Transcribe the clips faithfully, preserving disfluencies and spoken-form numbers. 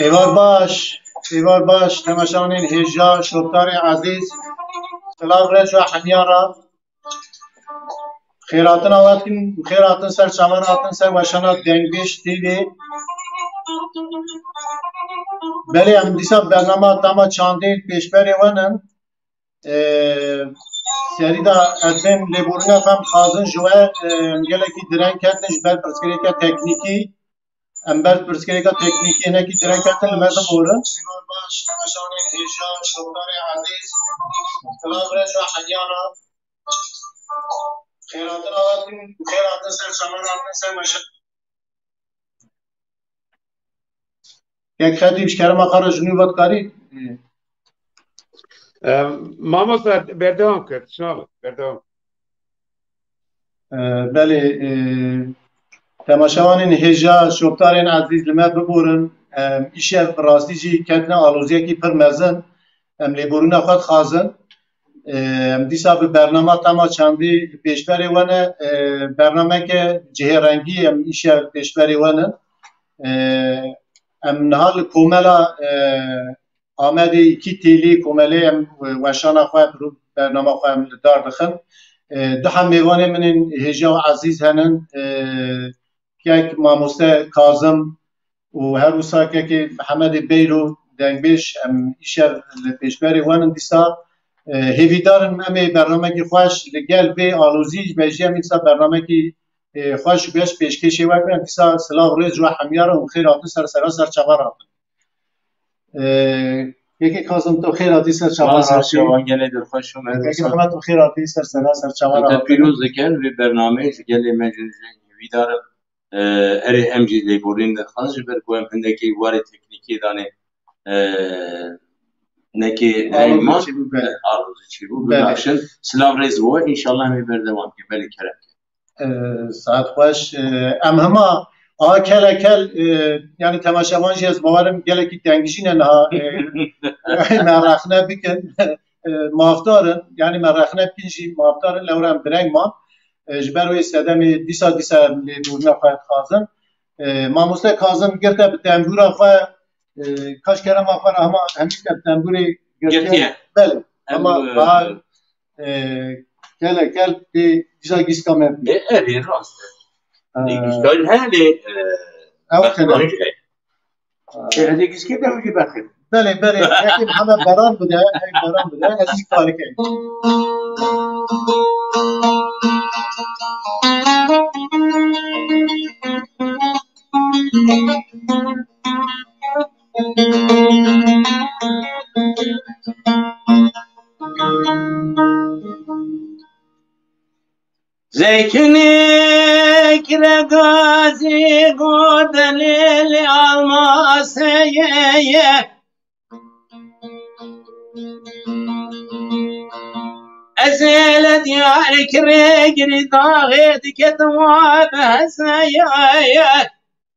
Êvar baş, êvar baş, temaşevanên hêja, şopdarê ezîz, silav rêz û hemiya re. Xêr hatin, awet kin, xêr hatin ser çavan, hatin ser weşana Dengbêj T V. Belê, em dîsa bernama Tama Çandê pêşberê we nin. Ee, serî de ez bên lêborîna xwe em dixwazin ji we, e, em gelekî direng ketin ji ber pirsgirêka teknîkî. Em ber pirsgirêka teknîkî hinekî direng ketin, li me biborin. Xêr hatin, awet kin, xêr hatin ser çavan, hatin ser weşana. Kek Xetîb, ji kerema xwe re ji nû ve dikarî? Em, mamosta, berdewam kir, çawa, berdewam. E, belê, e, temaşevanên hêja, şopdarên ezîz, li me biborin. Em, îşev bi rastî jî ketine aloziyekî pir mezin. Em lêborîna xwe dixwazin. Em dîsa bi bernama Tama Çandî pêşberê we ne, e, bernameke cihêrengî em îşev pêşberê we ne. E, em niha li komela, e, Amedê îkî têlî komelê em, e, weşana xwe, bernama xwe em li dar dixin. E, du heb mêvanê min ên hêja û ezîz henin. E, kek mamoste Kazim, û her wisa kekê Mihemedê Beylo dengbêj, em îşev li pêşberê we nin dîsa. E, hêvîdar in em ê bernamekî xweş li gel vê alozî ji me jî em ê dîsa bernamekî, e, xweş û geş pêşkêşê we bikin. Dîsa silav rêz ji we hemiyar û xêr hatin ser sera ser çava re. E, kekê Kazim, tu xêr hatî ser çava re. Spas, gelê dilxweş û me. Kekê Mihmed, tu xêr hatî ser sera ser çava re. Te pîroz dikin vê bernameyê ji gelê me jî hêvîdar im. E, erê, em jî lêborîn dixwazin ji ber ku em hindekî warê teknîkê danê, e, nekê rengman, e, arozî çêbû. Bibexşin. Silav rêz bo we. Înşallah em ê berdewam bikin. Belê, kerem ke. E, saet xweş. E, em hema a kelekel, e, yanî temaşevan jî ez bawerim gelekî tengî jî ne niha, e, me rexne bikin. E, mafdar in. Yanî me rexne bikin jî mafdar in, lewra em direng man. E, ji ber wê sedemê dîsa dîsa em lêborîna xwe dixwazin. E, mamoste Kazim girte bi tembûra xwe, e, kaş kerema xwe re hema hemî te bi tembûrê girtiye. Girtiye. Belê. Em, hema e, daha, e, kele kel tê dîsa gîska me bû. E, erê, rast e. E, gîska hene, e, ew tene. Belê, belê, yekî heme beran bide, hey beran bide, ez jî karî kem. Zeytûnê kire gazî, godelê li almaseyê ye. Ez ê li Diyarbekirê Girîdaxê diketim wa bi heseyê ye.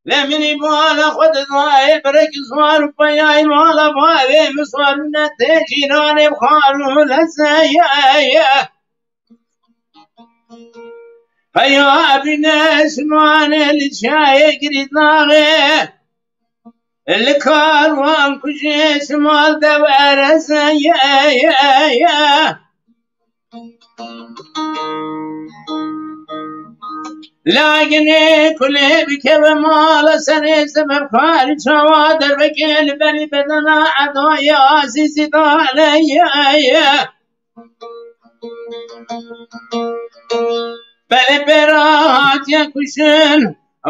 Lê minî mala xwe didayê birek ziwan û peyayê mala bavê min ziwan û netê cîranê bi xal û lezeyê ye. Peya bîne zimanê li çiyayê Girîdaxê, li karwan kujê ziman deverezeyê ye. Laginê kulê bikeve mala serê, sebeb karî çawa dervekê li berî bedena edayê azîzî daleyê. Belê pêra hatiye kuştin,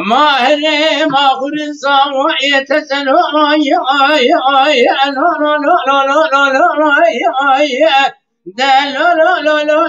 maherê maxûrin zawayê teze lo, ay, ay, ay, lo, lo, lo, lo, lo, lo, lo, ay, ay, de lo, lo, lo, lo,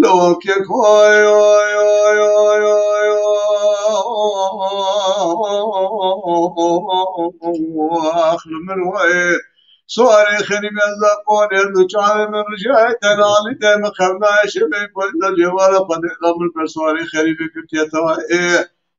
Li wan kek oy oy oy oy oy oy. Ax li min wayê. Suwarê xerîbê ez de qonê du çavê min rijayê te nalî te min xevnayê şevê polîsa cêvara xwe dêra min ber suwarê xerîbê girtiye tawayê.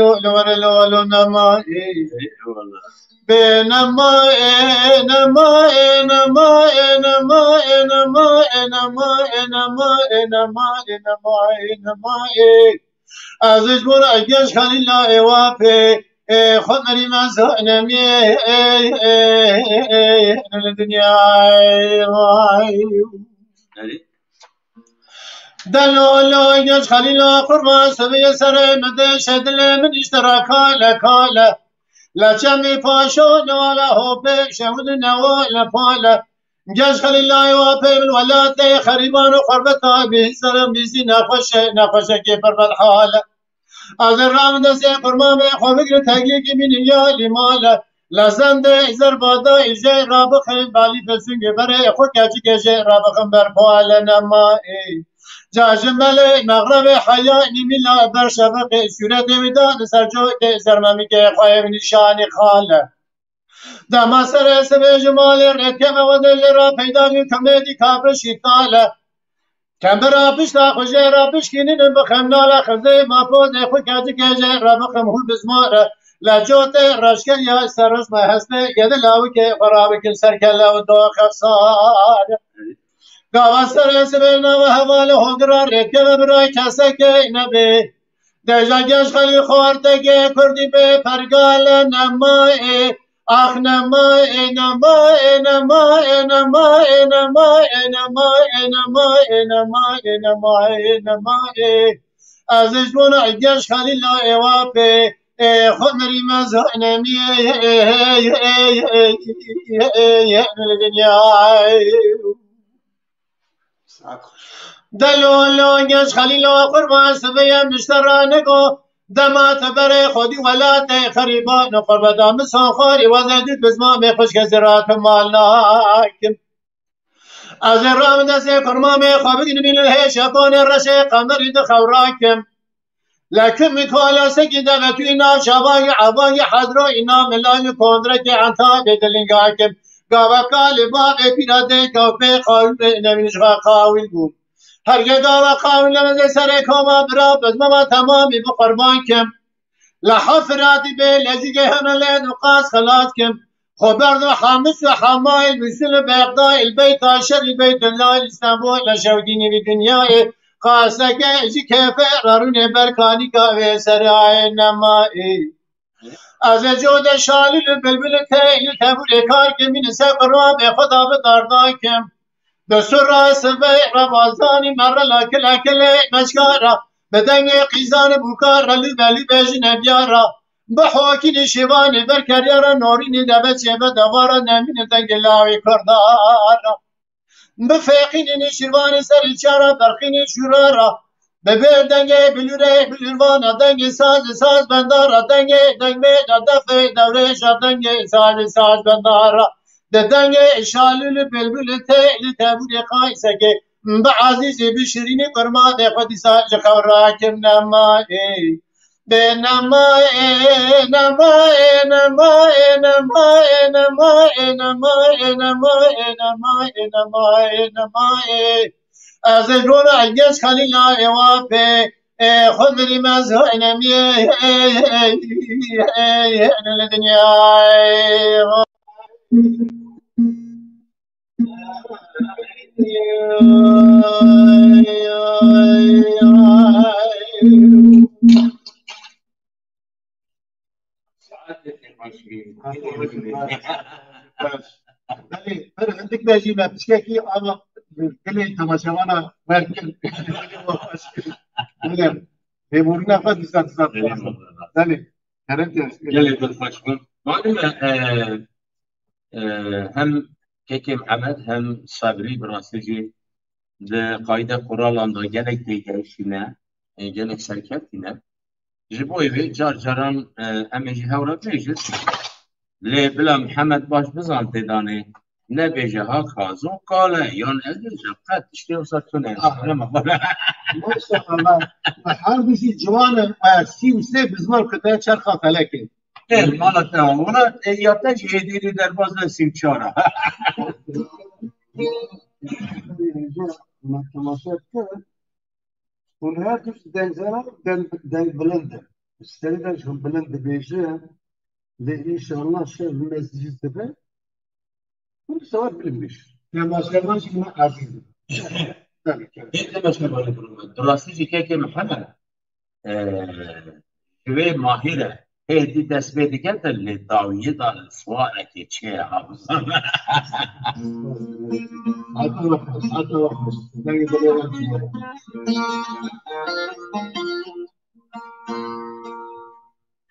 lo, lo, were lo, lo, nema, ê. Eyvallah. Bê nema, ê, nema, ê, nema, ê, nema, ê, nema, ê, nema, ê, nema, ê, nema, ê, nema, ê, nema, ê. Ez ji bo ra geş Xelîla ê wa pê, ê, xwe merî me zanemiyê, ê, ê, ê, ê, li dinyayê, vay. Erê. Delolo, geç Xelîla, qurban sibê serê min de, şedilê min îşte ra kale, kale. La çemê paşo, newala hopê, şewdine wale, pale. Geç Xelîla, wa pê min welatê, xerîban û xurbeta bî, serem bîzî nexweşe, nexweşekê pir bedhale. Ez ê ram destê qurban bê, xwe bigrin teklîkî min ya lîmale. La zendê zerbada î jê rabixin, balî fesûngê berê, xwe keçikê jê rabixin ber pale nema ê. Ca ji melê mexrebê heya nîmîla ber şeveqê sûretê wî dan li ser cotê zermemîkê xwe yê nîşanî xale. Dema serê sibê ji malê rêkeve we dê lê ra peyda bî kemêdî kabrişî tale. Kembira pişta xwe jê ra pişkînin bixem nala xizê ma pozê xwe keçikê jê ra bixem hûl bizmare. La cotê reşkeriya ser rişme hestê gedi lawikê xwe rabikin ser kele û doxe sare. Gava serê sibê nava hevalê hogira rêkeve biray kesekê nebê. Deja geş xelî xortekê kurdî bê pergale nemayê. Ax nemayê, nemayê, nemayê, nemayê, nemayê, nemayê, nemayê, nemayê, nemayê, nemayê. Ez ji bona geş Xelîla êwa pê, ê, xwe mirî me zanemiyê, ê, ê, ê, ê, ê, ê, ê, ê, li dinyayê. Delolo, geç Xelîlo, qurban sibê ye miştera nego. Dema te berê xwedî welatê xerîban û xurbeta misan xwarî wezê dît bizmamê xwişkê ziratim mal nakim. Ez ê ram destê kurmamê xwe bigrim li hêşekonê reşê qemerî di xewrakim. Lekim kala sekî devetû îna şavayî evayî hezra îna milayî kondrekê entabê dilingakim. Gava kalê bavê pîra dê kewpê qawîl bê nemîn ji xwe qawîl bû. Herge gava qawîl nemezê serê koma bira bezmama temamî bi qurban kim. Li Hefiratî bê lezîgê hene lê nuqas xelat kim. Xwe berdo Hamis û Hemayl Mûsil û Bexdayl Beyta Şerî Beytullah Îstanbul le şewdînî vî dinyayê. Qaseke ji kêfê rarûnê ber kanîka vê serayê nemayê. Ez ê code şalî li bilbil û teyli tevûrê kar kimîn se qirabê xwe da bi darda kim. Bi sura sivê re bazanî merre la kile kile meşkara. Bi dengê qîzanê bûkara lûbe lûbe ji nebiyara. Bi hokînî şîvanê ber keryara norînî deve çêve devara nemîne dengê lawê kurdara. Bi feqînî nişîvanê serî çara berqînî şûrara. Bi bêr dengê bilûrê bilûrvana dengê sazê saz bendara dengê dengmêda defê dewrêşa dengê sazê saz bendara. Di dengê şalûlî bilbûlî têlî tevûrê qaysekê bi ezîzî bi şirînî qurbanê xwe dîsa ji xew rakim nemayê. Bê nemayê, nemayê, nemayê. Ez ê rona geç Xelîla êwa pê, ê xwe mirî me zaynemiyê, ê, ê, ê, ê, li dinyayê. Belê, her hindik de jî me pişkekî ama dilê temaşevana werkin. Öyle, lêborîna xwe dîsa dîsa. Belê, kerem. Gelê dilxweş bûn. Malum e, e, e, hem Kekê Mihemed hem Sebrî bi rastî jî di qayde quralan de gelek têgehişî ne, e, gelek serkevtî ne. Ji bo vê car caran, e, em ê jî hew re bêjin. Lê bila Mihemed baş bizan tê danê. Nebêje ha kazon kale, yan ez bêjim qet tiştê wisa tune. Ah. Lema xwe. Maşallah. Her bişî ciwan e, e, sî û sê bizman kite çerxa felekê. Ê, mala te, wala, e, ya te jî hêdî hêdî derbaz ne sî û çar a. Temaşe dike. Hûn her du dengzana deng, deng bilind in. Serî de ji hûn bilind dibêje, lê înşallah şev mezcî dibe. Hûn sewar bilind bêje. Temaşevan jî min ezîz in. Tabii ki. Hê temaşevanê kurû me. Di rastî jî kekê Mihemed, e, ji wê mahî re hêdî dest pê dike de lê dawiyê de li siwarekê çê ye ha bizan. Hata wexwes, hata wexwes. Dengê dilê we jî ye.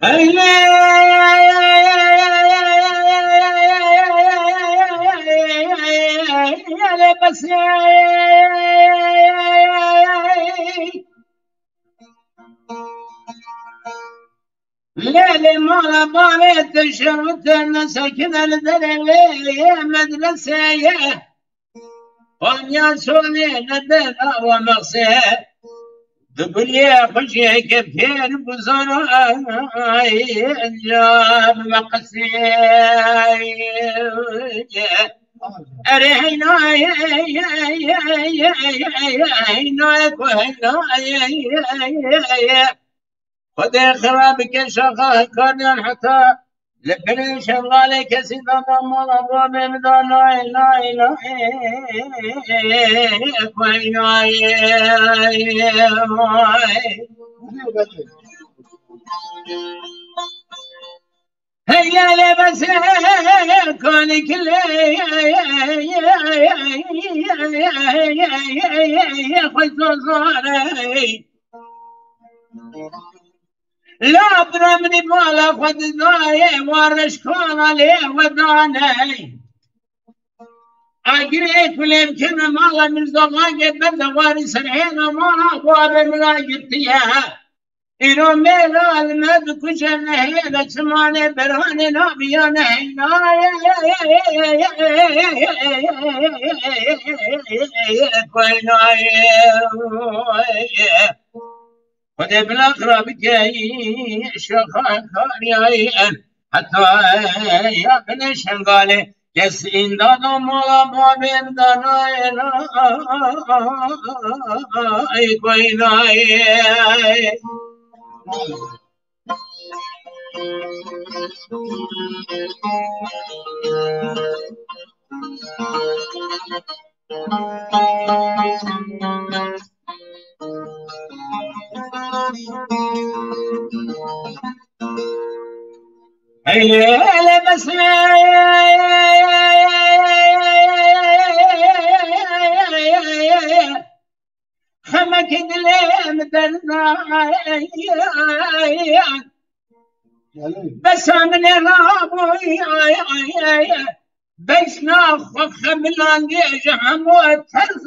Hey lê, lê bes. Lê lê mala bavê te şewite nesekine li derê wê medreseyê. Panya sonê nebe awa mexse. Di gulê xweşê ke pêr bû zanayê, encam meqesê. Erê heyna, heyna, heyna, ku heyna, Xwedê xira bike şaxa hikariyan heta li binê şevalê kesî dada mala babê min da nayê, nayê, nayê, ku heyna, hey, nayê. Hey, lê bes, konik lê, xwe zor zor, ey. La bira minî mala xwe didayê, wa reşkana lê we daney. Agirê kulê bikeme mala Mirza Xangê bende warî serhêna mala xwe be min agirtiye. Îro mêra li me dikuje nehêle çimanê beranê nabiya nehêna. Xwedê bila xira bike şaxa kariyayê heta ya binê şengalê. Kes îndana mala babên danayê na, ay koynayê. Hey, hele bes. Xemek dilê min derna. Besa min ê rabû. Bejna xwe xemilandê ji hemû terz.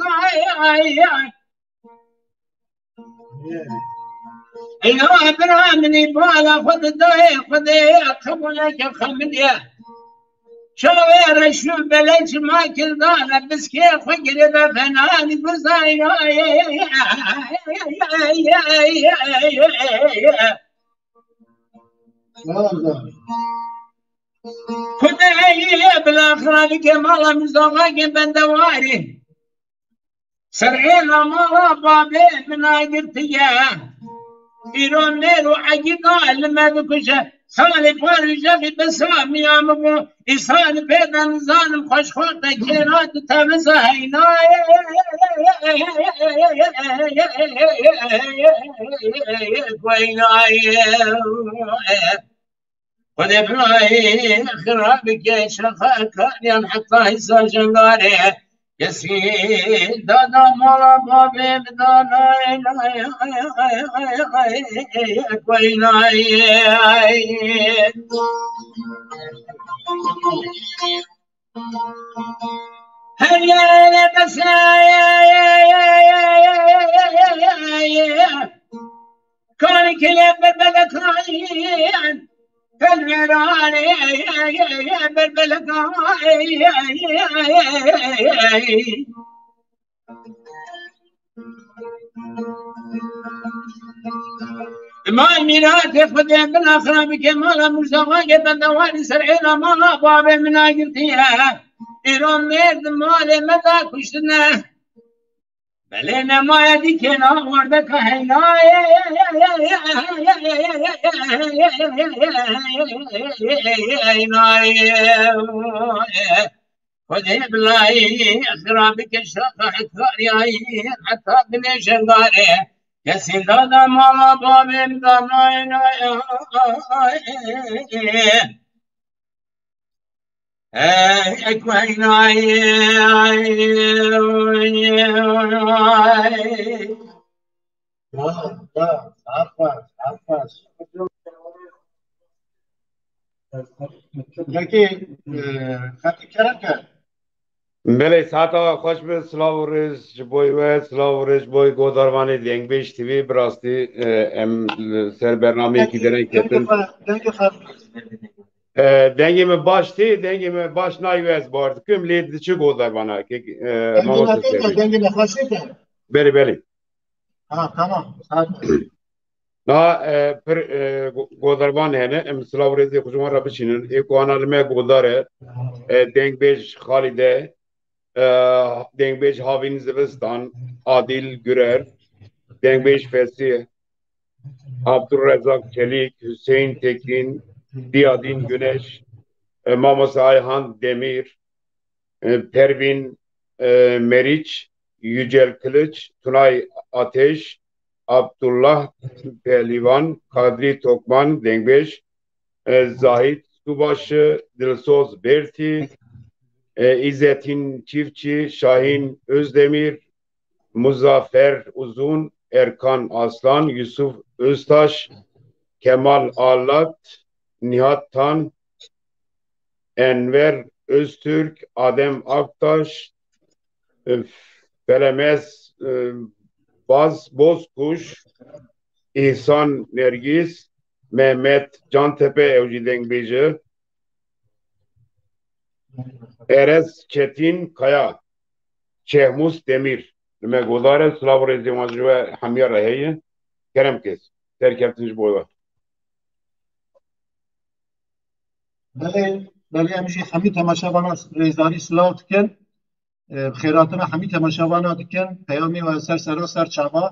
Ey ya bira minî bala xwe didayê Xwedê qebûleke xemilê. Çavê reş û beleç ma kirdane biskê xwe giribe fenanî guzaynaye. Xwedê bila xirabike mala Mirza Xangê bendewarî. Serhêla mala babê min a girtiye. Îro mêr û egîna li me dikuje. Salê parêjexî bi samiya min bû. Îsal pê de nizanim xweş xortekê ra tu temiza heynayê heynayê. Xwedê bilayê xira bike şexa kariyan heta hîsa jengarê. Kesî dada mala bavê min danayê nayê. Her yere bese Kanikê berbelekayên, pelveranê berbelekayên. May mîratê Xwedê bila xira bike mala Mûrza Xakê bendewarî ser êla mala bavê min a girtiye. Îro mêrd malê me da kuştine. Belê nemaye dîkên awardeka heynayê. Xwedê bilayî xira bike şaxa hekariyayî heta binê jengarê. Kesî dada mala bavê min danayê nayê. Ey, ey, ey, ey. Bravo, bravo. Aferin, aferin. Peki, e, Xetî Kerem Kerem. Belê, saeta xweş be, silav û rêz ji bo we, silav û rêz ji bo guhdarvanê Dengbêj T V, bi rastî, e, em li ser bernameyekî Peki, dereng dengê ketin. xwe, dengê xwe. E, dengê me baş tê, dengê me baş nayê ez bar dikim, lê diçi guhdarvana, ke, e, Dengê me mamoste tê, Serî. Dengê me xweş tê. Belê, belê. Ha, tamam. Saet. Na, e, pir, e, go-, guhdarvan hene, em silav û rêzê xwe ji wan re biçînin. Ê ku ana li me guhdar e, e, dengbêj Xalîde, e, dengbêj Havîn Zivistan, Adil Gürer, dengbêj Fesîh, Abdurrezak Çelik, Hüseyin Tekin, Diyadin Güneş, e, Mamoste Ayhan Demir, e, Pervin, e, Meriç, Yücel Kılıç, Tunay Ateş, Abdullah Pehlivan, Kadri Tokman, dengbêj, e, Zahit Subaşı, Dilsoz Berti, e, İzzettin Çiftçi, Şahin Özdemir, Muzaffer Uzun, Erkan Aslan, Yusuf Öztaş, Kemal Alat, Nihat Tan, Enver Öztürk, Adem Aktaş, e, Felemez, e, Baz Bozkuş, İhsan Nergis, Mehmet Cantepe, ew jî dengbêj e, Erez Çetin Kaya, Şehmus Demir. Li me guhdar e, silav û rêzê wan ji we hemiya re heye. Kerem kes. Serkeftin ji bo we. Belê, belê em jî hemî temaşevana rêzdarî silav dikin. E, bi xêrhatina hemî temaşevana dikin. Peyamê we ser sera ser çava.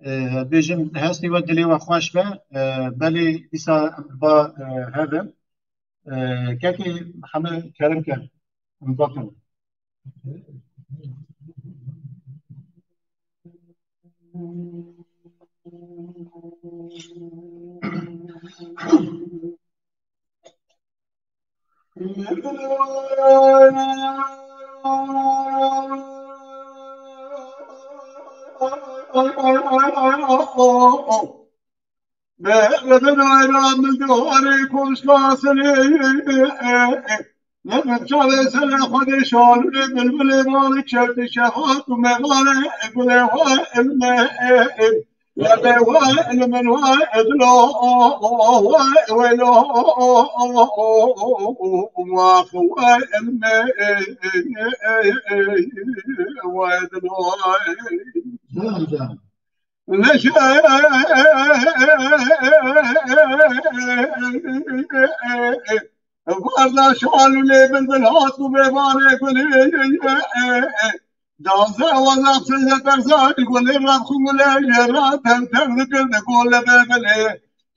E, bêjim hestê we dilê we xweş be. E, belê dîsa em ba, e, hev in. E, kekê heme kerem ker. Em bakin. Mehmet'in ayran dildarê koşkasını. Mehmet çalê serê xwedê şalûnê bilbilê malê çertî şehat û mevalê gulê xwe ilme. Lebe we ilmin we edlo we welo wax we ilme we edlo. Canım, canım. Varda şalûnê bilbil hat û mêvanê gulê. Danze wazaf seze berzanî gulê, revxû gulê, jê ra tem tem dikir di gulê bebelê.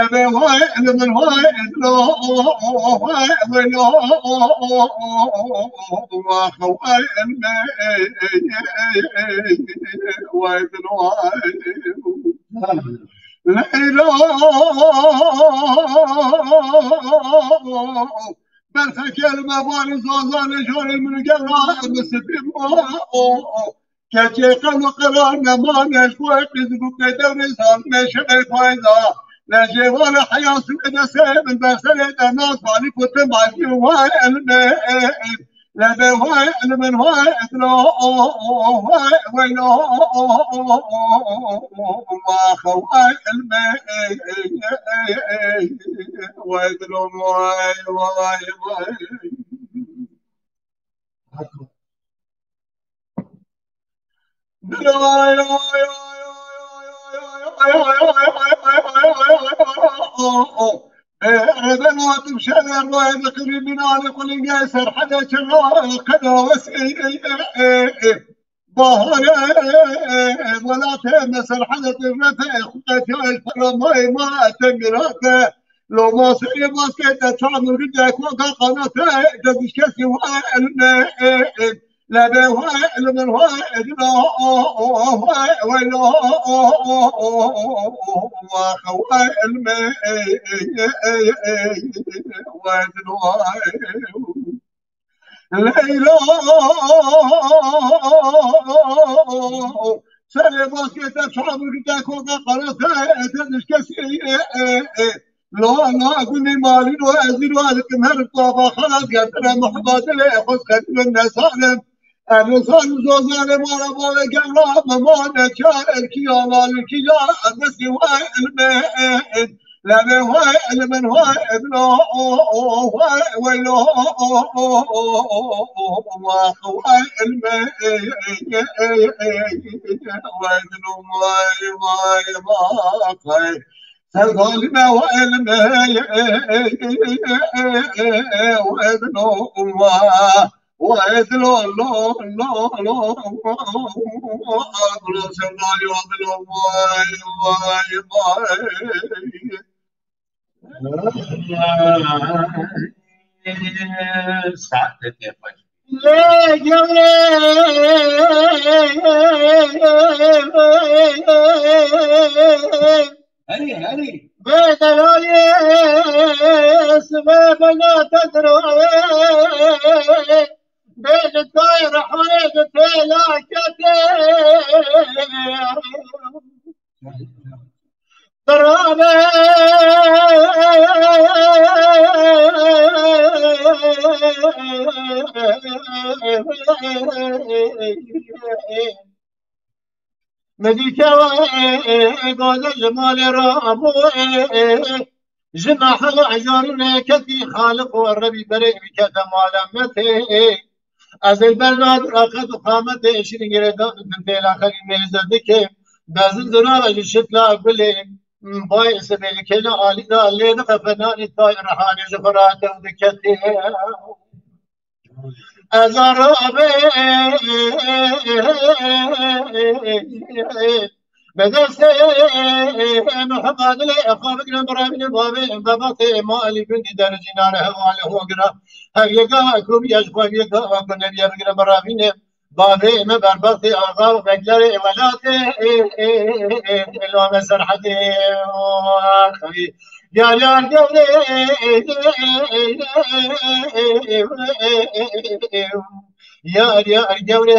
Lebê way li min way dilo, way welo, wax way li me, way dilo. Leyla, berxeke li me barî zazanê jorê min gera misibî ma. Keçê qew û qerar nemane ji bo qîz û qê dewrê zalmê şeqê fayda. Lejê vana heya sibê de sê min ber serê de nas balî kutim balî way elmê. Lebê way elmin way edlo way weylo. Wax way elmê. Way edlo way way way. Baharê welatê me serhedetê refe xudetiyayê peramayê ma temirate. Loma serê baskete çamurgide koka qanate de dişkesi wa elme. Lebê wa elmen wa edla wa weyla wa elme. Leyla, serê baskete çabuk de koka qarate, ete dişkesi, e, e, e. Lo, lo, guni malî lo, ezî lo, ez kim her baba xalas getire Muhammed le, xos xedî bin nesalim. Em zan zozane mara bale gevra, memane çar, erkiya, malikî ya, destî wa ilme, e, e. Lebê way elmen way edlo way weylo. Wax way elme way edlo way way way. Sevdalime way elme way edlo way. Vay dilo, lo, lo, lo, lo, lo, sevdalî, vay dilo, vay, vay, vay. Saadetê xwe. Lê gewre. Herî, herî. Bê delalê sibê bena te diroye. Bê li tay rehanê bi fêlaketê. Birabe. Medîke we, e, e, e, gaze ji malê rabû, e, e, e. Ji mehela ejarûnê ketî Xaliq û Rebî berê bikete malemetê, e. Ez ê ber nagir aqet û qametê şîrin girêdan bin têla xelî mêze dike. Bezin zirara ji şitla gulê, bay sebêlikê li alî da lê diqe fenanî tay rehanê ji xwe rate û diketê. Ez arabe bi destê Muhammed lê xwe bigire birevîne bavê bebatê malî gundî dericî nane hevalê xwe gira. Her yeka ku biye ji xwe yeka ku nebiye bigire birevîne bavê me berbatê axa û beklerê welatê lame serhedê xevî. Yar yar gewre, yar yar gewre.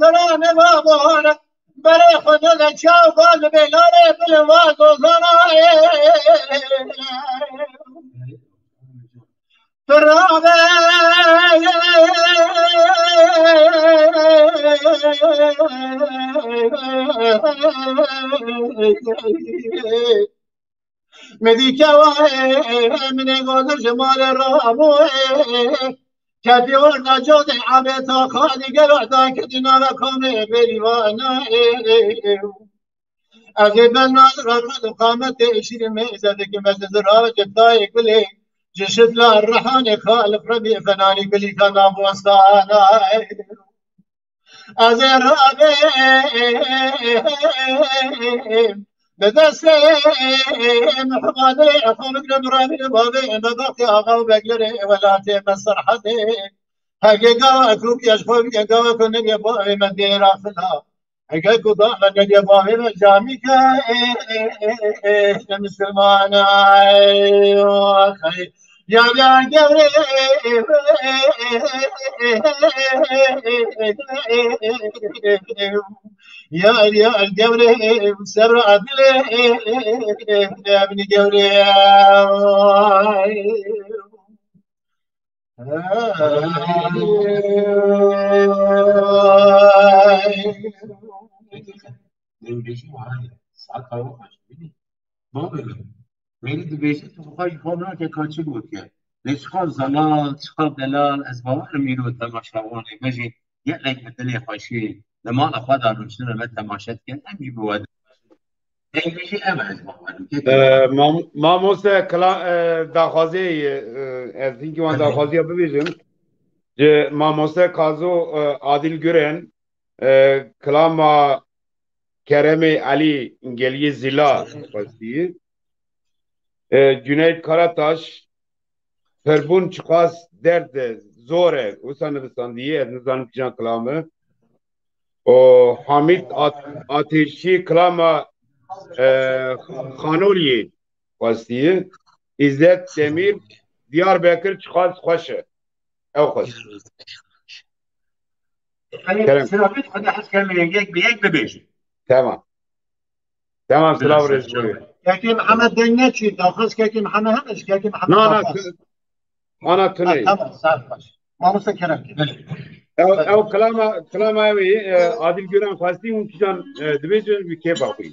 serane babana. Bere xwe de çaw bal bêlarê bilin va zozana. Tirabe. Medî kewa, min ê godir ji malê rabû. Kevî orda codê abê taxa digera da kedî nave komê bêrîvana. Ez ê ben naz ra qad û qametê şîrî mêze dikim, ez ê zira ji tayê gulê, ji şitla rehanê xalif rebî fenanî gulî kana bostana. Ez ê rabêm bi destê mihbadê xwe bigrim, rabî bavê me baxtê axa û beglerê welatê me Serhedê. Hege gava ku bîya ji xwe bîya gava ku nebîya bavê me dêra fila. Hege ku da me nebîya bavê me camî ke, ê, ê, ê, ê, ê, misilmana, ê, ya, ya, gewre, ya, ya, gewre, sebra dilê, evni gewre. Dembêjî wiha ye. Saeta we xweş bînî. Bavê min, mêrî dibêje tu xwe ji xwe nake ka çi gotiye. Lê çiqas zelal, çiqas delal, ez bawer im îro temaşevanê me jî gelek bi dilê xweşî li mala xwe de rûniştine me temaşe dikin. Em jî bi we Dengê jî ev e, ez bawerim. Kek Ee, mam-, mamoste kla-, e, daxwazê, e, ez hinkî wan Belê. daxwaziya bibêjim. Ji mamoste Kazo, e, Adil Güren, e, kilama Keremê Elî Geliyê Zîla xwestî. E, Cüneyt Karataş, Pirbûn çiqas derd e, zor e. Wisa nivîsandiyê, ez nizanim kîjan kilam e. O Hamîd At-, Ateşî kilama, e, Xanoliyê xwestiye. İzzet Demir, Diyarbekir çiqas xweş e. Ew xwest. Kerem. Sirabît xwe de hez kemê yek bi yek bibêjin. Tamam. Tamam, silav rêz bo wê. Kekê Mihemed deng neçî, daxwaz kekê Mihemed hene, ji kekê Mihemed Na, na, daxwaz. tu-, ana Ha, tune. tamam, sağ ol, baş. Mamoste Kerem ki. Ew, ew kilama, kilama ew ê, e, Adil Güren xwestî hûn kîjan, e, dibêjin wî kêfa xwe.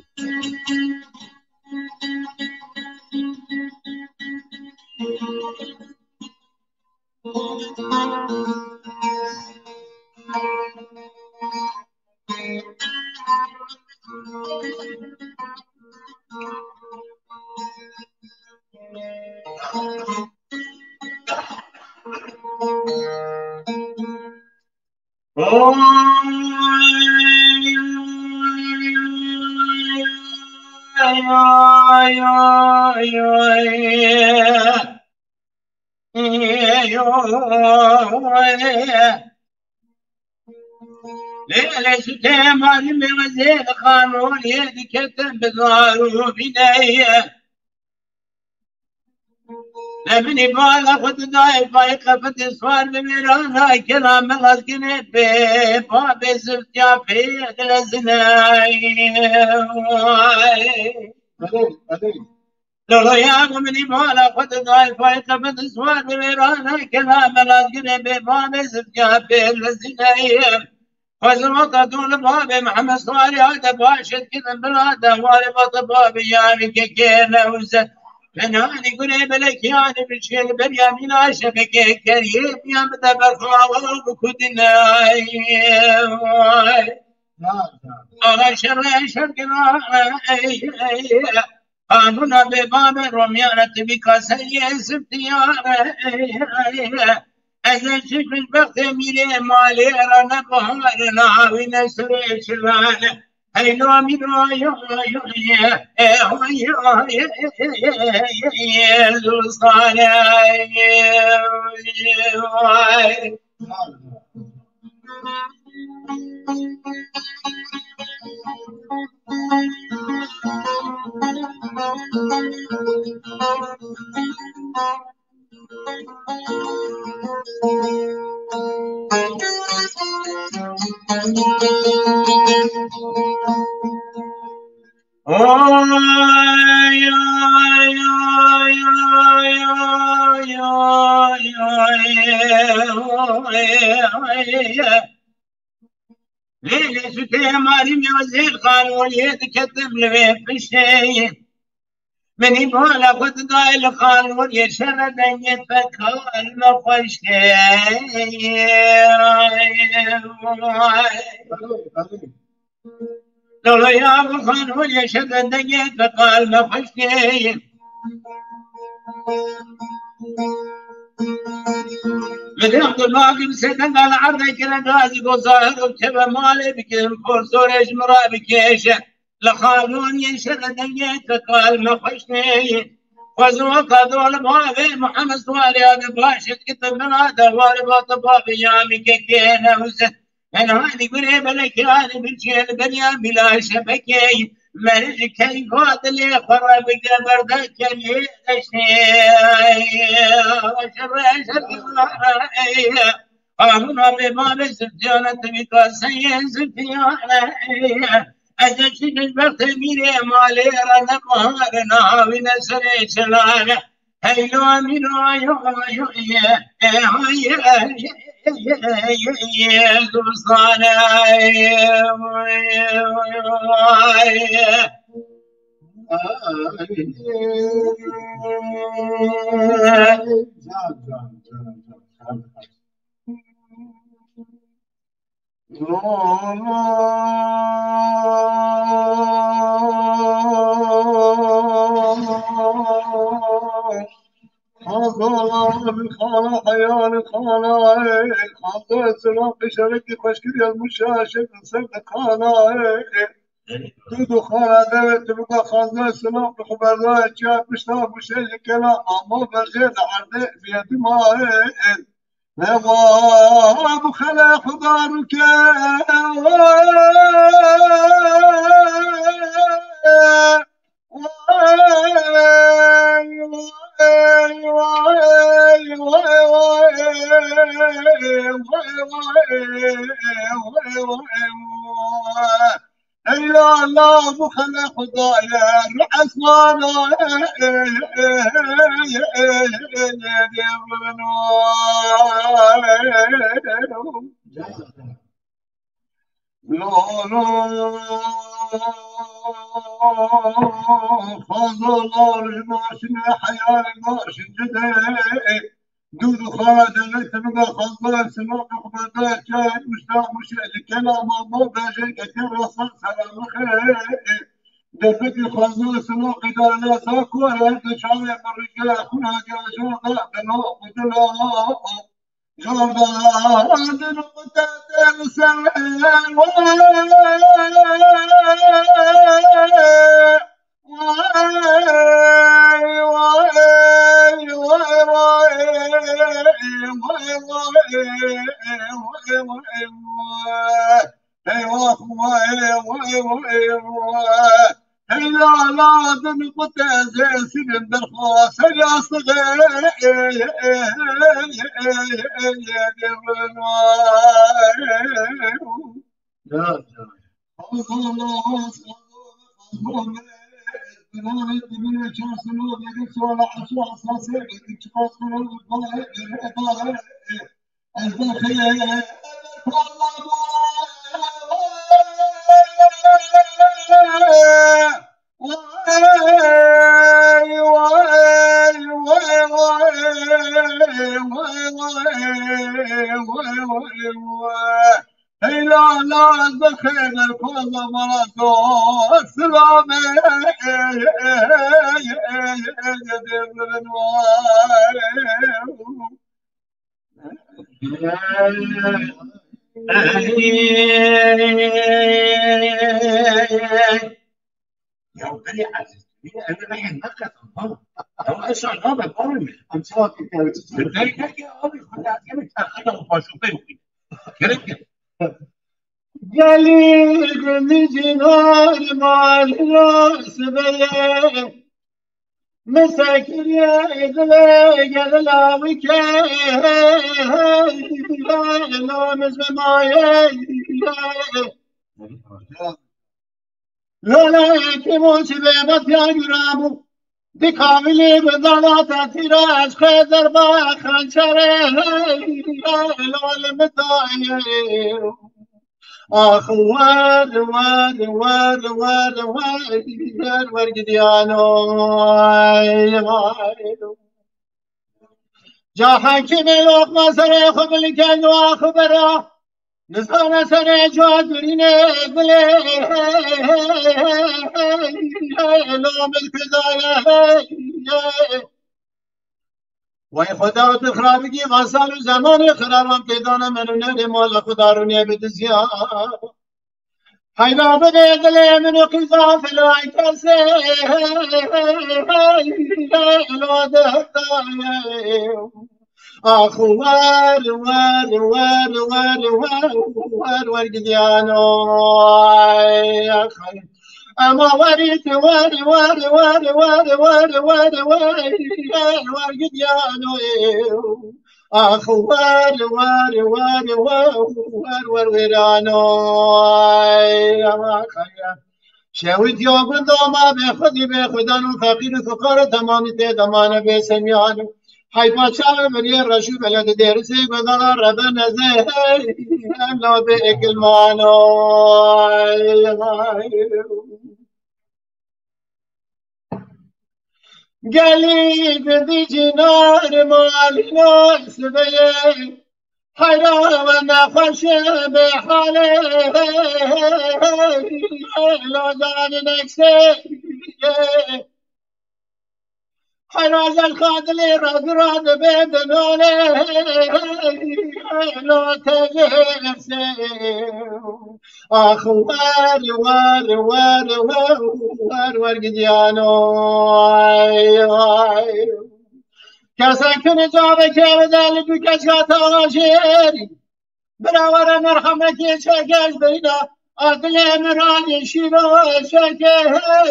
Lê ji kemalî mêwezê li xanûrê dikete bi zarû bîneye. Leminî bala xwe didayê payê qefetê swar bi mêrana kela melazgirê bê babê ziftiya pê dilezine. Belê, belê. Loloya ku min îmana xwe didayê payê qefetê swar bi mêrana kela melazgirê bê babê ziftiya pê dilezine. Xwezim ata dû li babê Mihemed Salih hate baş et kirin bila de warê bata babê yarê kekê Newzet. Penalî gurê belekî anî bi çêl berya mîna şebekê keriyê biya bide berxawa bi kudine. Ala şerre şer kirane. Qanûna bê bavê romiyane tu bî kaseyê ziftiyane. Ez ê çi xweşbextê mîrê malê ra ne baharê navîne serê çilane. Hey, no, mi, no, yo, yo, ye, eh, oh, yo, ye, ye, ye, ye, ye, Zustane, ye, ye. Lê lê sutê marî me zêr xanoliyê diketim li vê piştê. Min îmala xwe didayê li xanûrê şere dengê te kal me xweş tê. Lolo ya bi xanûrê şere dengê te kal me xweş tê. Min Abdullah Gimse dengala erdê kire gazî go zahir û keve malê bikin, porsorê ji min re bikêşe. Li xalon yên şere dengê te kal me xweş tê. Xwezin weka dol bavê Muhammed Swaliya de baş et ki te bina de war ba te bavê ya mi ke kê ne uze. En hani gure belek yani bir çiğ el ben ya bila şebeke. Meric key vadili xora bir de berde keli eşe. Şere şere. Qanûna bê mavê Zifyane, te vî kaseyê Zifyane. Ez ê çi dilbextê mîrê malê re ne baharê navîne serê çilane. Heylo mîro yo yo ye, e, ha, ye, ye, ye, ye, ye, Zustane. Can, can, can, can. Xala, xala, heyal xala, xala, silah pişerekî xweşkir yazmış şaşet ser de xala. Tu du xala deve tu bika xazda silah bi xeberda çiya pişta bu şey kela ama verje de arde biyedi ma. Hewa bu xele xuda ruke. Ey Allah, bu xele Xwedayê, ru esmana. Lo, lo, xazo, lo, ji maşine heyalê maşin cide. Dû du xala dengê timiga xazda, sima qehmeta çay, usta muşe, ji kelama ma bejê, keke rasa selamı xê. Depikî xazda, sima qidana sa kuare, de çavê mi rije, xuna gel jorda, beno xudula. Jorda, din qute del sen, Heyla la ez bi xêr koza mara do silame. Ya belê ezîz, ev rehê neqedin baba. Ya ez şar nabe baba min. Em çawa têkevin? Gerek heye abi, xwe de ez gerek te xeda û paşokê wî. Gerek e. Gelî gundî cînar malî nas beye. Misekiriye dilê gelila wike. Lo miz bi maye. Lolekî mûçî bê betiya gurabû. Di kavilî bi dalata tîra ez xwe derba xençerê. Lol mi dayê. Ax wer, wer, wer, wer, wer, wer, wer gidiyano. Ay, ay. Ca hekîmê loqma serê xwe bilikendo ax bera. Nizane serê ca durîne dilê. Lo min kudaye. Way Xweda tu xirabikî va sal û zemanê xiraban pêdana min û nerê mala Xweda rûnê bi dizya. Heyra bidê dilê min û qîza filay kesê. Lo dehdaye. Ax wer, wer, wer, wer, wer, wer gidiyano. Ay, ax, ay. Ema werî tu wer, wer, wer, wer, wer, wer, wer, wer gidiyano. Ax wer, wer, wer, wer, wer, wer wêrano. Ay, ax, ay. Şewit ya gunda ma bê xwedî bê xudan û feqîr û fuqara temamî tê demane bê semyan û heyfa çawe miriyê reş û beled dêrisê gundana rebe nezê. Hey, em la bê ekilmano. Ay, ay. Gelî gundî cînar malî nas beye. Heyra we nexweş bê halê. Lo zanî neksê. Heyra zel xadilê re gura dibe dinanê. Lo tevêrsê. Ax wer, wer, wer, wer, wer, wer gidiyano. Ay, ay. Kesek tuni cavê kevide li du keşka tawa jêrî. Birawere merhemekê çekeş beyna. Adilê min rayê şîro çekê. Hey,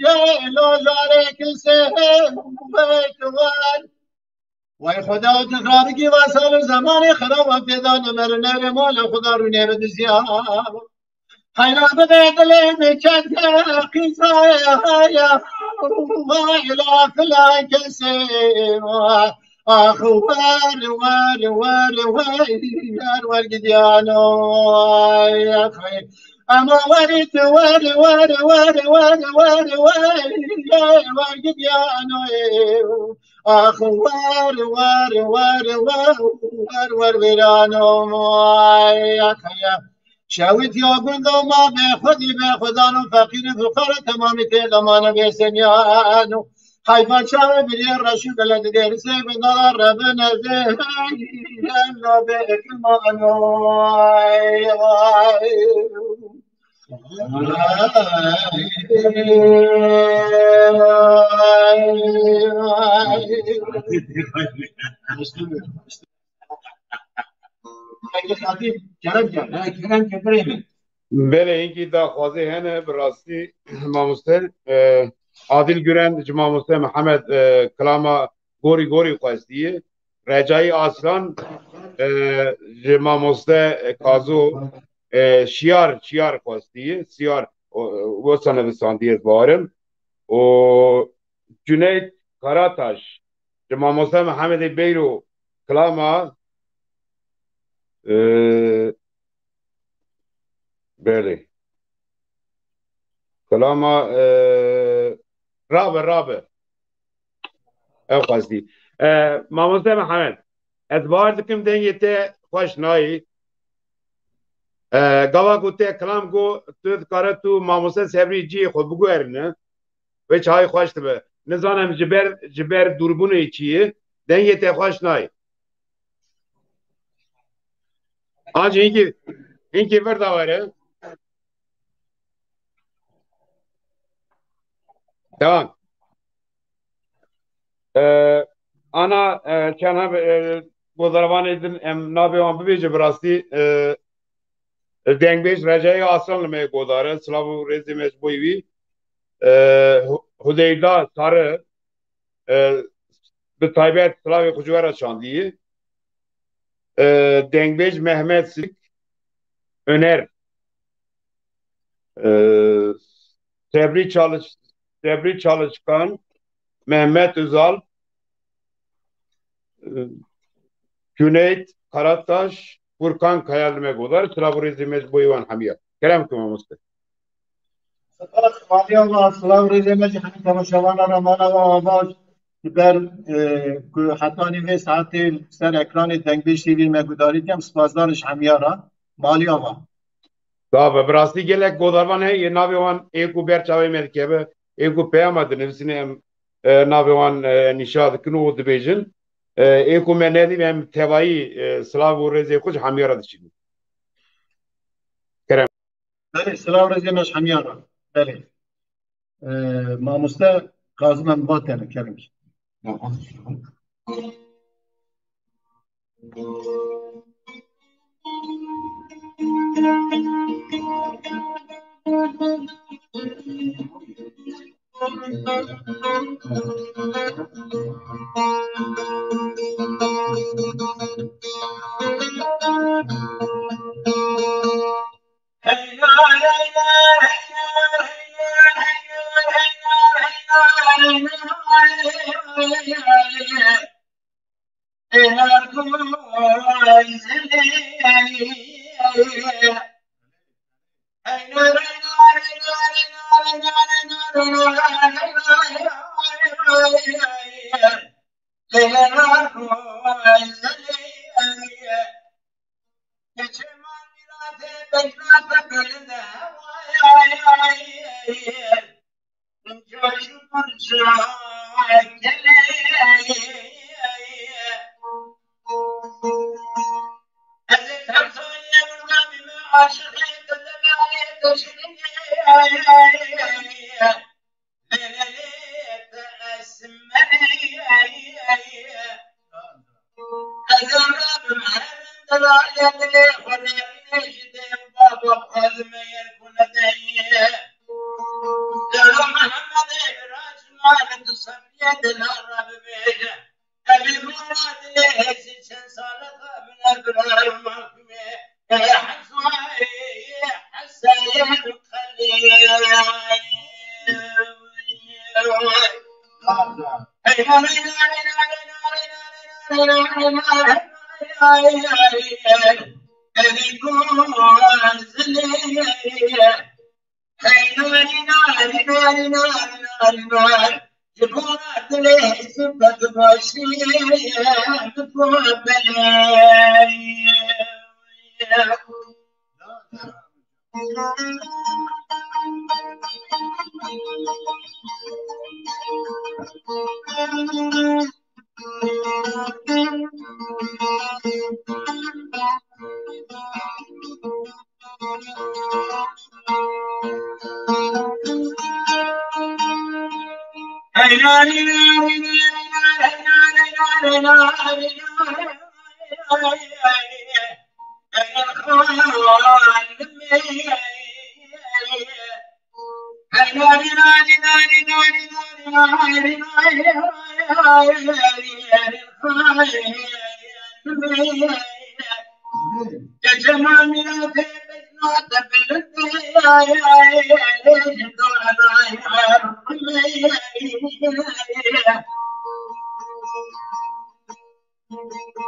hey, lo jarê kilsê. Hey, hey, wer. Way Xweda, tu xirabikî va sal û zemanê xiraban pêda nemerine, rê mala Xweda rûnê bi dizya. Heyra bidê dilê min çend qîzaya, vay la filan kesê. Ax wer, wer, wer, wer, wer, wer gidiyano. Ay, ax, ay. Ema werî tu wer, wer, wer, wer, wer, wer, wer gidiyano. Ax wer, wer, wer, wer, wer, wer wêrano. Ay, ax, ay. Şewit ya gunda ma bê xwedî bê xudan û feqîr û fuqara temamî tê demane bê semyan û heyfa çawe biriyê reş û beled dêrisê gunda rebe nezê. Hey, em la bê ekilmano. Ay, ay. Belê, hinkî daxwazê hene, bi rastî mamoste, e, Adil Güren ji mamoste Mihemed, e, kilama gorî gorî xwestiye. Recai Aslan, e, ji mamoste Kazo, e, şiyar, şiyar xwestiye, şiyar, o, wisa nevisandiye, ez bawerim. Û Cüneyt Karataş, ji mamoste Mehemedê Beyro kilama, e, belê. Kilama, e, rabe, rabe. Ew xwestî. E, mamoste Mihemed, ez bawer dikim dengê te xweş nayê. E, gava ku te kilam got, tu dikare tu mamoste Sebrî cihê xwe biguherîne. Wê çaxê xweş dibe. Nizanim ji ber, ji ber dûrbûnê çi ye, dengê te xweş nayê. Hacı, hinkî, hinkî vir de were. Tamam. Ee, ana, e, çend hem, e, godarvanê din em navê wan bibêje bi rastî, e, dengbêj Recayê Aslan li me godare, silav û rêzê me ji bo wî. E, Hu-, Hudeyda Sarı, e, bi taybet silavê xwe ji we re çandî. E, dengbêj Mehmet Sik, Öner, e, Sebrî Çalış-, Sebrî Çalışkan, Mehmet Özal, e, Cüneyt Karataş, Furkan Kaya li me godar, silav û rêzê me ji bo wan hemiya. Kerem ku mamoste. Spas, Maliya va, silav rêzê me ji hemî temaşevana re mala ve ava ji ber, e, ku hetanî vê saetê ser ekranê Dengbêj T V me gudarî dikem, spasdar ji hemiya re. Maliya va. Tabi, bi rastî gelek godarvan heye, navê wan ê ku ber çavê me dikeve, ê ku peyama dinivîsîne em, e, navê wan, e, nîşa dikin û dibêjin. E, ê ku me nedî em tevayî, e, silav û rêzê xwe ji hemiya re diçînin. Kerem. Belê, silav rêzê me ji hemiya re. Belê. Ee, mamoste Kazım em va tene, kerem ki.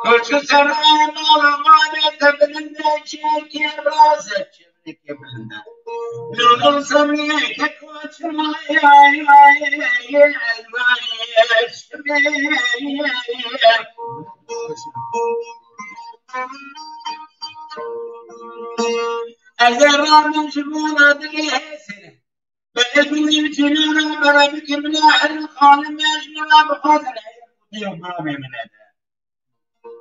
Koçu serra mala male te bilinde çekê raze çevreke bilinde. Lolo semeke koçu ay ay ay ay ay. Eger ramin ji bona dilê hêsine. Belê min nîv cînana bere bike min a her xalim me ji min a bixwazin her kutê û bavê min e de.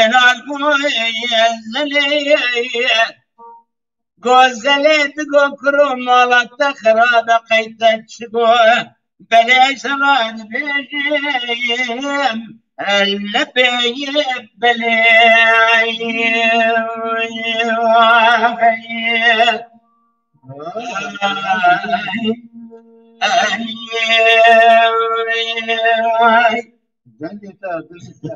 Êna gozelê, gozelê digo kuro mala te xirabe qey te çi go. Belê ji ra dibêjim, el ne peyê belê. Ay, ay, ay. Dengê te, dengê te.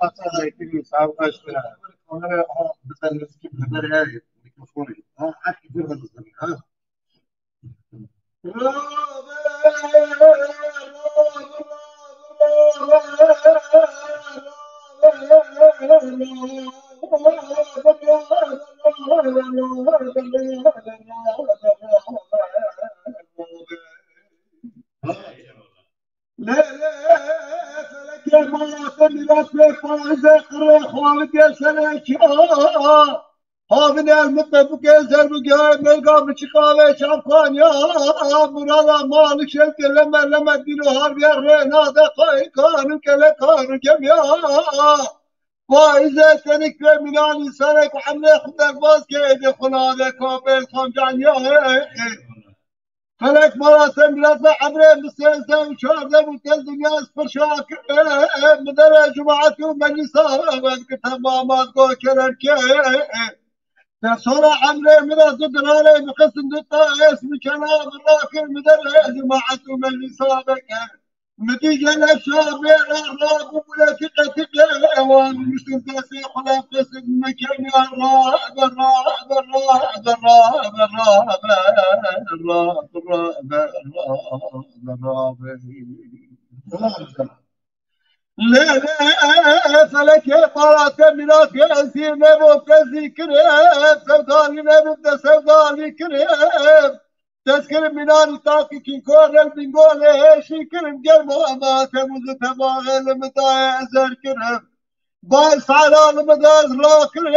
Masa da ekibî, sağ ol, kaç lira? Kamera, ha, bir tane eski kamera ya, mikrofonu. Ha, hep bir tane, ha. Lê, lê, felekê mala te mîras bê, parizê qirê xwalikê serekî. Havine el mutebike zerbige, melga biçiqave çavkanya. Murada malik şevke leme leme dilo harbiye rêna de qaykan û kelekan û gemiya. Faize tenik ve minan insanek emre xu derbaz ke ede xuna de kabel xamcanya. Felek mala te mîras be, emrê min sêzdeh û çardeh bû, te dinya ez pirşa kirim, min dere cumaet û meclisa, ez ki temam az go kerem ke. Te sola emrê min ez du dirarê min xisin du ta es min kela min rakir, min dere cumaet û meclisa vekir. Min dî gelek şa bê ra ra bû bûye tiqe tiqe, ewan rûniştin destê xwe lem xisin min kemiya ra be ra be ra be ra be ra be ra be ra be ra be. Lê, lê, felekê mala te mîna ke ezî nebo te zî kirê, sevdalî nebo te sevdalî kirê. Destkirin mînanî takî kînkor el bingolê hêşî kirin germo ama temûzû temaxê li min dayê ezer kirin. Bay sala li min de ez rakirin,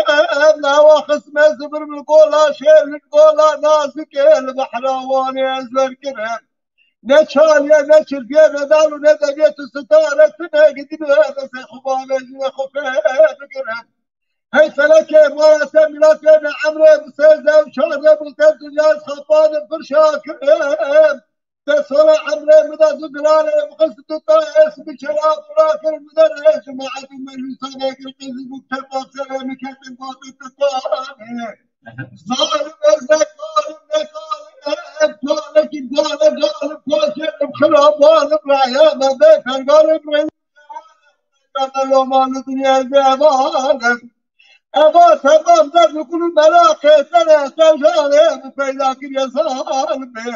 lewa xisme zibir min gola şêr min gola nazikê li behra Wanê ez ver kirin. Ne çalye, ne çirpiye, ne dal û ne deviyet û sitare tune gidin û hevesê xwe bavêjin û xwe fê bikirin. Hey felekê, mala te mîna te ne emrê bi sêzdeh û çardeh bû te dinya ez xapanim pirşa kirim. Te sola emrê min de du dilarê min xist du ta es bi çela fira kir min de rê cemaet û meclisa vekir qizî bû tepa serê min ketin gotin tu tanê. Zalim ez ne zalim ne zalim, ez zalim ki zalim zalim koşerim xirabanim raya me be fergarim rey. Lomanî dinyayê evan e. Eva temam derdikul û meraqê te re, te jare bi peyda kiriye zalime.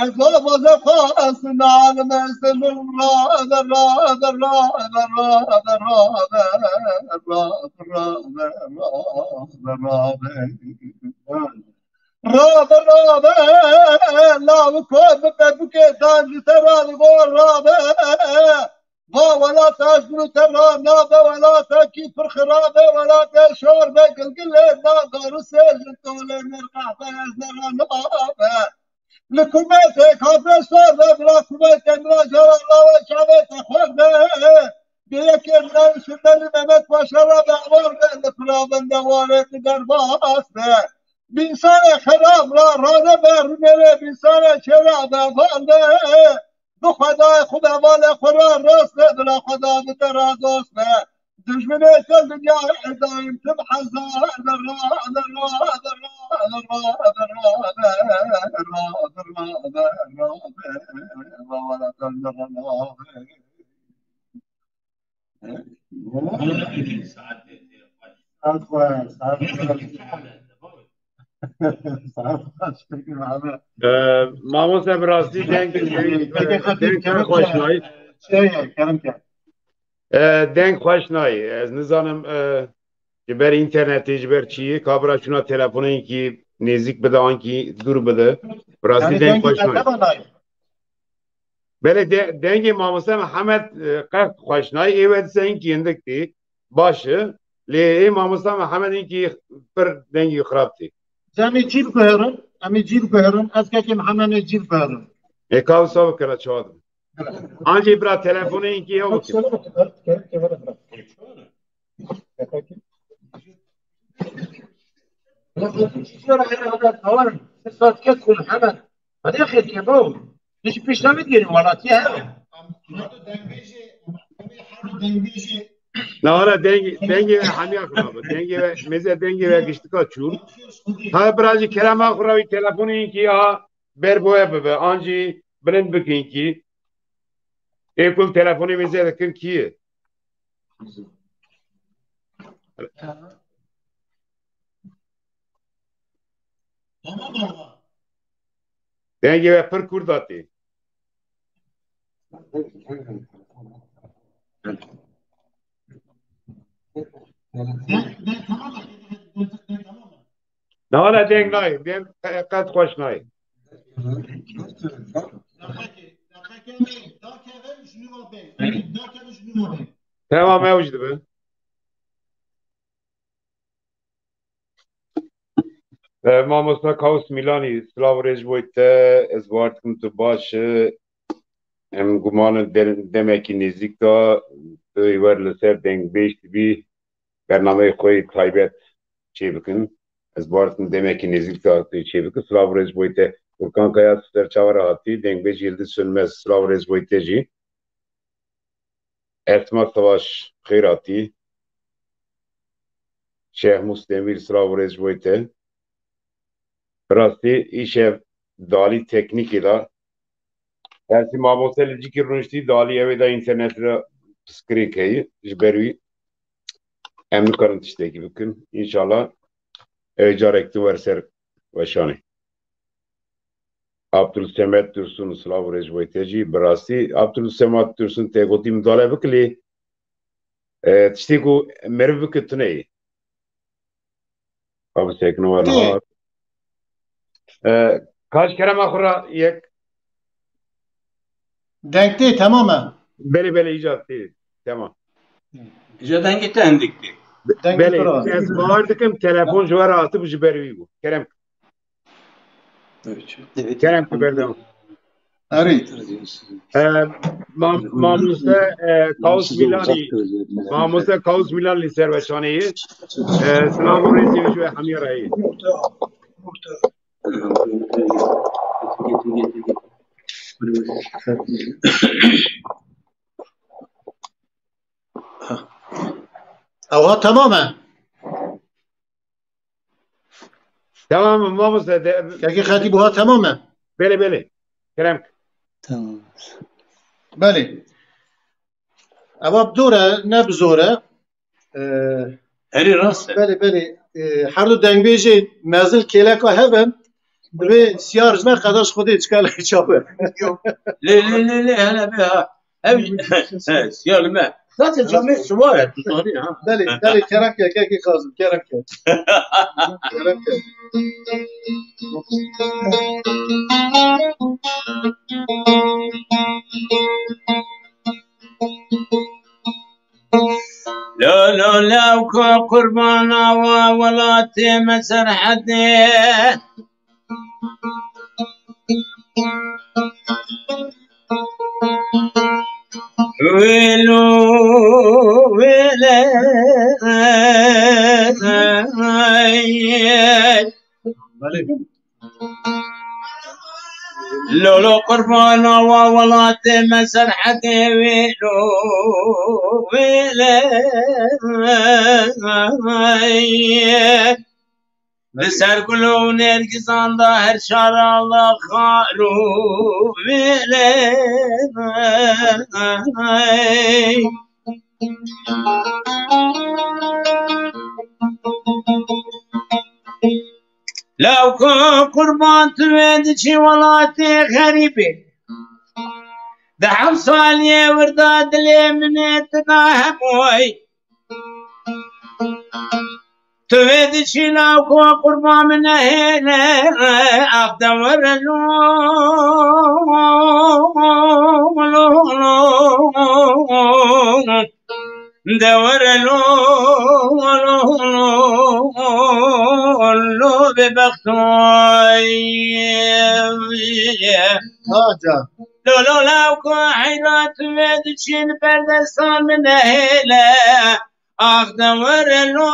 Ez avaze xwestin alim ez min rabe, rabe, rabe, rabe, rabe, rabe, rabe, rabe, rabe, rabe. Rabe, rabe, lawiko bibe bikê dan ji te radigo rabe. Va welata ji min te ra nabe, welata kî pir xirabe, welatê şor be, gilgilê nabe, risê ji tolê nirqabe, ez nera nabe. Li kumetê kafê sor be, bila kumetê min ra jara lawe çavê te xwar be. Bê yekê min ra şindeli Mehmet Paşa ra be awar be, li pira bende warê tu derbas be. Bînsanê xerab ra rane be, rûnê wê bînsanê çêra be, van be. Bi Xwedayê xwe be, valê xwe ra rast be, bila Xweda bi te ra dost be. Dijminê te dinyayê daîm tim hezar be, ra be, ra be, ra be, ra be, ra be, ra be, ra be, ra be, ra be, ra be, ra be. Saet xweş, saet xweş. Saet xweş, peki, abi. Ee, Mamoste, bi rastî deng, deng, Peki, deng xatî, kerem xweş ke. Nayî. Şey, kerem ke. Ee, deng xweş nayî. Ez nizanim, e, ji ber înternetê, ji ber çiyê, ka bira şuna telefoneyekî nêzîk bide, ankî dûr bide. Bi rastî Yani deng dengê xweş nayî. Berteva nayî. Belê de-, dengê mamoste Mihemed, e, qet xweş nayê, ê we dise hinkî hindik tê. Baş e. Lê ê mamoste Mihemed hinkî pir dengî xirab tê. Em ê cî biguherin, em ê cî biguherin, ez kekê Mihemed ê cî biguherin. Ê ka wisa bikira çawa dibe. Evet. Ancî bira telefonê hinkî hew Bak, bikin. Söyle bakayım, bak, gel, gel, bak. Bak bakayım. Bak, bak, şu ara herhalde tavan, sen saat kes kul hemen. Hadi ya xêr ke bro. Hiç pişta mı diyelim valla ya. Na wala dengê, dengê we hemiya xirab e. Dengê we, mêze dengê we giştika çûn. Ha, bira jî kerema xwe ra wî telefonê hinkî ha ber boye bibe. Ancî bilind bikin kî. Ê kul telefonê mêze dikin kî ye? Tamam ama. Dengê we pir kûr datê. Ben, ben tamam, ben, ben tamam. Na wala deng nayê, deng qe-, qet xweş nayê. Tamam, ew jî dibe. E, mamosta Kaus Milanî, silav û rêz ji bo te, ez bawer dikim tu baş e. Em guman in de-, demekî nêzîk de tu ê wer li ser dengbêj dibî bernameyê xwe yê taybet çêbikin. Ez bawer dikim demekî nêzîk de tu yê çêbikin. Silav û rêz ji bo te. Furkan Kaya, tu ser çawa re hatî? Dengbêj Yildiz Sönmez, silav û rêz ji bo te jî. Esma Savaş, xêr hatî. Şehmûs Demîr, silav û rêz ji bo te. Bi rastî îşev dalî teknîkê de. Ersî mamoste li cîkî rûniştî dalî ew ê de înternetê de piskirêk heye. Ji ber wî em nikarin tiştekî bikin. Înşallah ew ê carek din wer ser weşanê. Abdulsemed Dursun, silav û rêz ji bo te jî. Bi rastî Abdulsemed Dursun tê gotî midale bike lê, e, tiştê ku meriv bike tune ye. Abi sekno var. Tê. E, kaç kerema xwe ra yek. Deng tê, tamam e. Belê, belê, îcar tê. Tamam. Îcar dengê te hindik tê. Dengê Belê, tu ra. Ez bawer dikim telefon ji we re hatibû, ji ber wî bû. Kerem. Evet. Kerem, tu berdewam. Erê. E, mam-, mamoste, e, Kaus Milanî, mamoste Kaus Milanî li ser weşanê ye. E, silav û rêzê ji we hemiya re ye. Ewa tamam e. Tamam, mamoste de. Kekê Xetîb, wiha tamam e? Belê, belê. Kerem. Tamam. Belê. Ewa bi dor e, ne bi zor e. Ee, Herî rast e. Belê, belê. Ee, her du dengbêjê mezin kêleka hev in. Divê siyar ji me qedaş Xwedê çika lê çape. Lê, lê, lê, lê, hele be ha. Ev, he, siyar li me. Zaten camê suwar e, tu zanî ha. Belê, belê, kerem ke, kekê Kazim, kerem ke. Kerem ke. Lo, lo, lewka qurbana wa welatê me Serhedê. Wêlo, wêle. Belê. Lolo qurbana wa welatê me Serhedê wêlo, wêle. Li ser gul û nêrgizan da her şara la xar û wêle. Lewka qurban tu wê diçî welatê xerîbê. Di heft saliyê wir de dilê min ê tu da hemûy. Tu vê diçî lawko qurban min nehêle, ax de were lo, lo, lo, de were lo, lo, lo, lo, bê bextoy. Ha, can. Lo, lo, lawko heyra tu vê diçî li ber destan min nehêle. Ax de were lo,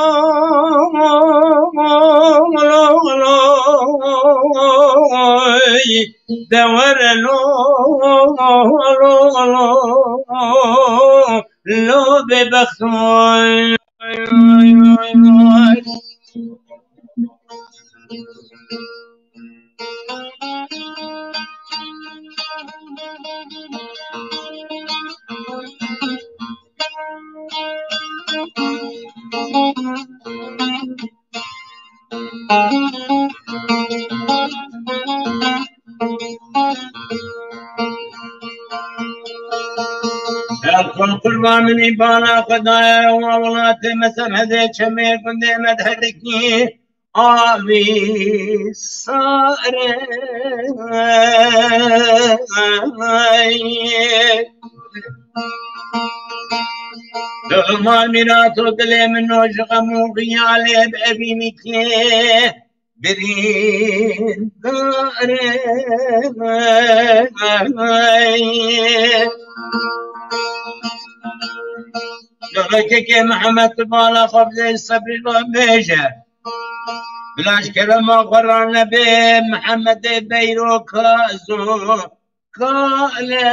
lo, lo, de were lo, lo, lo, lo, bê bextoy. Erkan qurban min îbana Xwedaya wa welatê me Serhedê çemê gundê me diherikî. Avî sare. Dixma mîrato dilê min o ji xem û xiyalê bi evînîkê birîndar e. Dixekekê Mihemed tu bala xwe bidê sebrî ve bêje. Bila ji kerema xwe ranebe Mihemedê beyroka zo kale.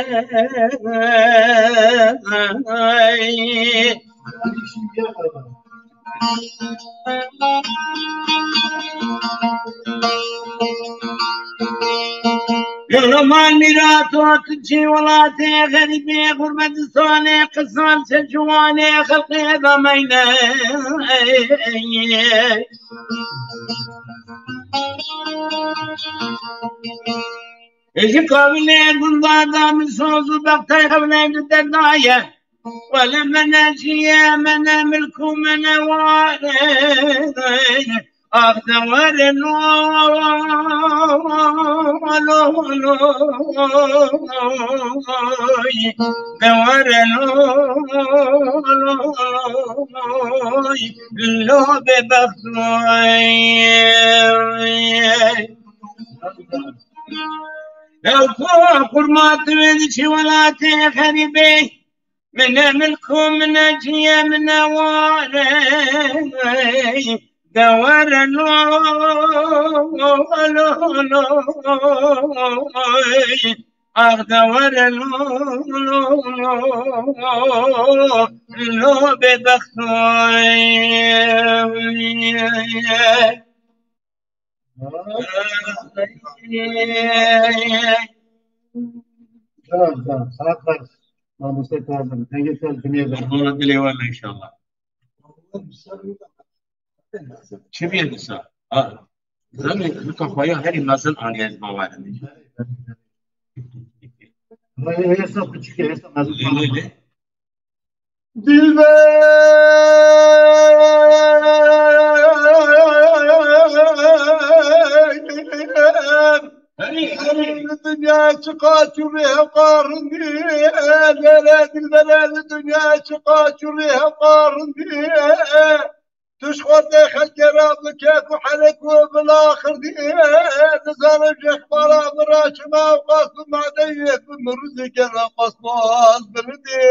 Yaraman mîrato tu çi welatê xerîbê, xurmetistanê, qisan, secuwanê, xelqê dameyne. Ji kavilê gunda da min soz û bextê xevilê di derdaye. Wele mene ciye, mene milk û mene ware. Ax de were lo, lo, lo, de were lo, lo, lo, lo, bê bextoy. Ew ku qurma tu wê diçî welatê xerîbê. Min e milk û min e ciye, min e ware. De were lo, lo, lo. Ax de were lo, lo, lo, lo, bê bextoy. Can, can, saet baş. Mamoste Kazım, dengê te ji dinê de. Qurban dilê we me inşallah. Çi bîye disa? Ha. Zanî, nika xweya herî mezin aniye ez bawerim. Hêsa biçûk e, hêsa mezin. Lê, lê, lê. Dilber. Herî, herî. Dinya çiqa çûrî hewqa rindî. Lê, lê, dilber, dinya çiqa çûrî hewqa rindî. Tu ji xwe tê xelkê re bi kêf û herek û bila xirdî. Nizanim ji xwe re bi re çima û qas bi madeyê bi min rûzê gera qasmaz birindî.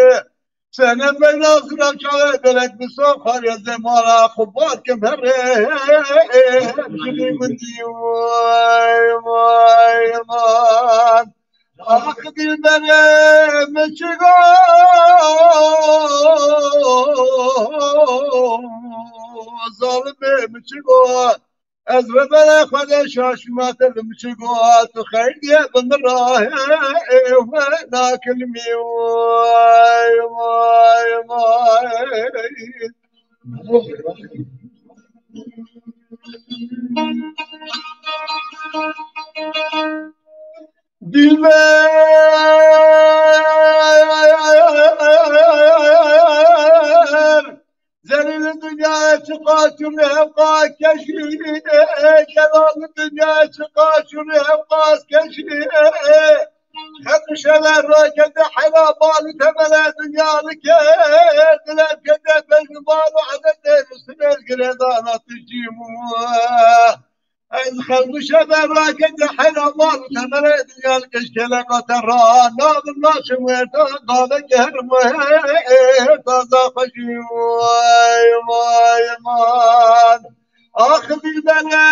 Senem beyna zira çawe belek bi son xarê zemara xwe bar kim herê. Jinî min dî, way, way, man. Ax dilberê min çi got, zalimê min çi got. Ez rêbere Xwedê şaşmate min çi got, tu xeyr diye bi min re, ê, we nakilimî, way, way, way. Dilber, zelîl dinyayê çiqa çûrî hewqa keşî, delal dinyayê çiqa çûrî hewqa keşî. Xet şeve rakete hela bal temele dinya li ke, dilem kete pejn bal û edetê Rûsî girêdana tu cîmû. Ez xelbû şeve rakete heyra mal û temere dinyal keşkele qate ra navim naşim werda dave gerim taza xweşî, way, way, man. Ax dilbere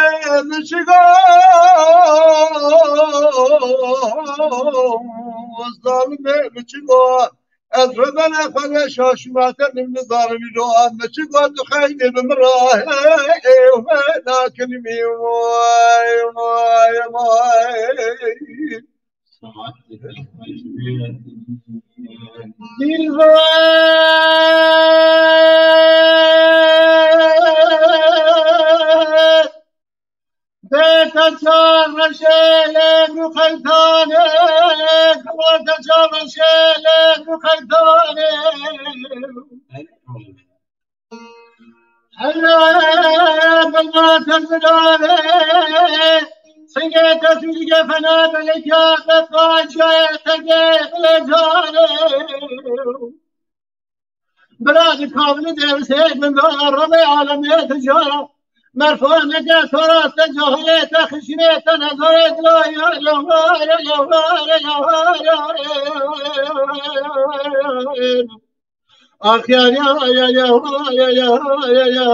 min çi got, zalimê min çi got. Ez rêbere Xwedê şaşmate min nizanim îro me çi got, tu xeynê bi min re, ê, we nakilimî, way, way, way. Dilber. Bête çar reşê lê du xeytanê, bête çar reşê lê du xeytanê. Hele bilma te zilare, singê te zilge fena belekya te faciye te ge bile care. Bira di kavli dersê min da rabê alemê tijara. Merfaneke toraste cahilê te xişinê te nezarê dila ya ya ya ya ya ya ya ya. Ax ya ya ya ya ya ya ya ya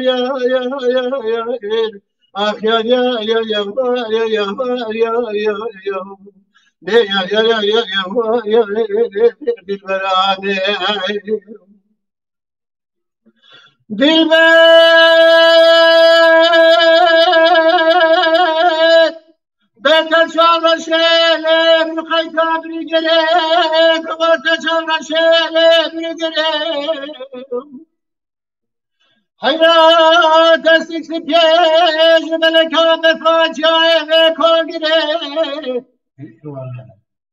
ya ya ya ya ya. Ax ya ya ya ya ya ya ya ya ya ya. Ne ya ya ya ya ya ya ya dilberane. Dilber. Bete çavreşele bir kayta bir gere. Bete çavreşele bir gere. Heyra destek sipiyej meleka be facia eve kagire.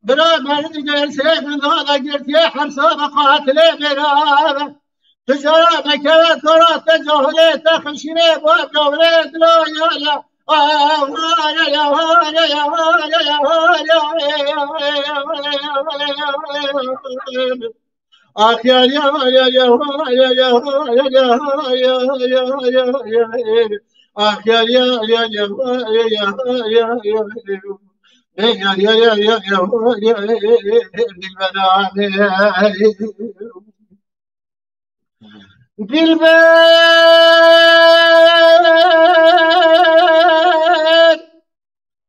Bira merdi gelse bindana girtiye hemsa ve katile beraber. Tijara mekere torat ve cahile te xişine bu gavre dila ya ya. Ah, ya ya ya ya ya ya ya ya ya. Ax ya ya ya ya ya ya ya ya ya ya ya ya ya. Ax ya ya ya ya ya ya ya ya ya ya. Ne ya ya ya ya ya ya ya ya dilberane. Dilber.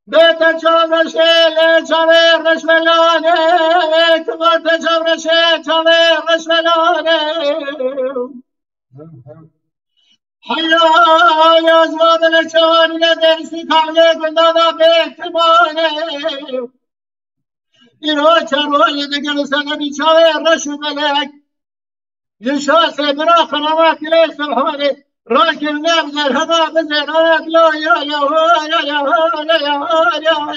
Bete çavreşele çavê reşvelane, kıvarte çavreşe çavê reşvelane. Hayra yazma bile çağrıya dersi kavle gundana bektimane. İro çarvayı de gel sana bir çavê reşvelek. Yaşa sebra kanavat ile sevhane. Rakin nebzer hema bizer, ya, ya, ya, ya, ya, ya, ya, ya, ya, ya,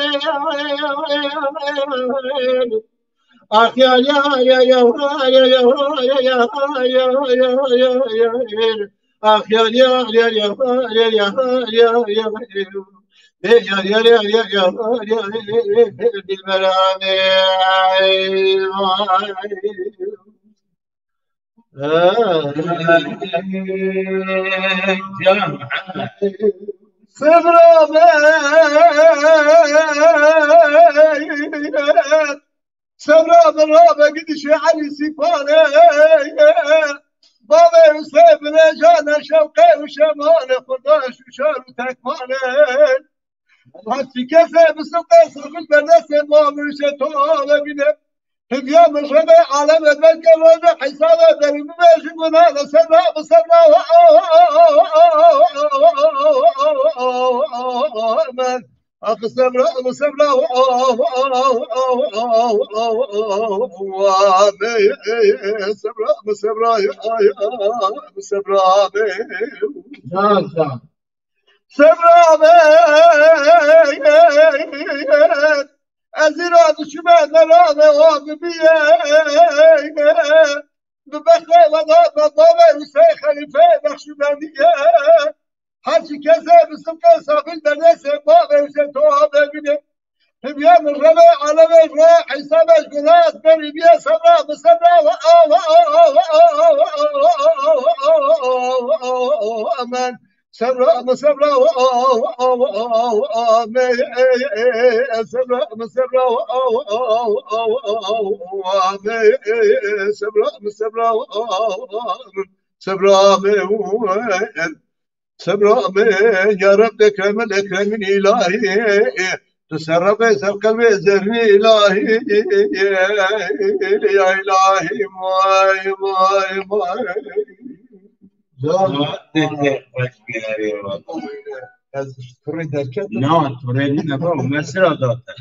ya, ya, ya, ya, ya, ya. Ah, yar, yar, yar, yar, yar, yar, yar, yar, yar, yar, yar, yar, yar, yar. Ah, yar, yar, yar, yar, yar, yar, yar, yar, yar, yar. Ey, yar, yar, yar, yar, yar, yar, yar, yar, dilberanê. Ay, ay. Sebra be, sebra be, rabe gidişê Elî Sîpane. Bavê Husê binê cane şewqê û şemane, xurdaş û şar û tekmane. Hesî kesê bi silqê safil berdestê bavê Husê to ave bîne. Hevya min rebe aleme belke roja hesaba derin bibêjim buna da sebra bi sebra. Aman. Ah, sebra bi sebra. Aman. Sebra bi sebra. Sebra bi. Can, can. Sebra be, ez îro diçime merame wa bibiye. Bi bextê we da be bavê Husey Xelîfeyê Nexşibendiye. Her çi kesê bi sifkê safil berdestê bavê Husey to ave bîne. Hevya min rebe aleme ra hesaba gunas beribiye sebra bi sebra. Aman. Sebra bi sebra. Sebra bi sebra. Sebra bi sebra. Sebra bi. Sebra me, ya Reb, Ekrem el Ekremin ilahi. Tu ser Rebê ser qelbê zerrî ilahi. Ya ilahi, may, may, may. Ya. Saet de xweş bî, erê. Ez kurê derket. Na, kurê nîne, baba, me sira date.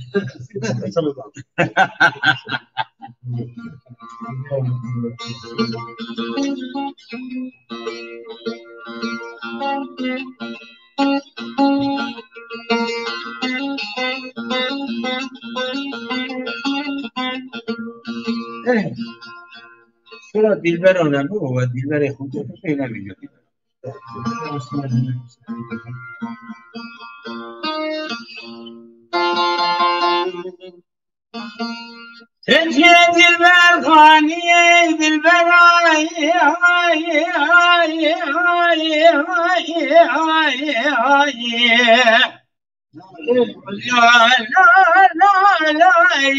Eh, sira dilbera nebû, we dilberê xwe tu pêne bî. Tencê dilber xaniyê dilber ay, ay, ay, ay, ay, ay, ay. La, la, la, la,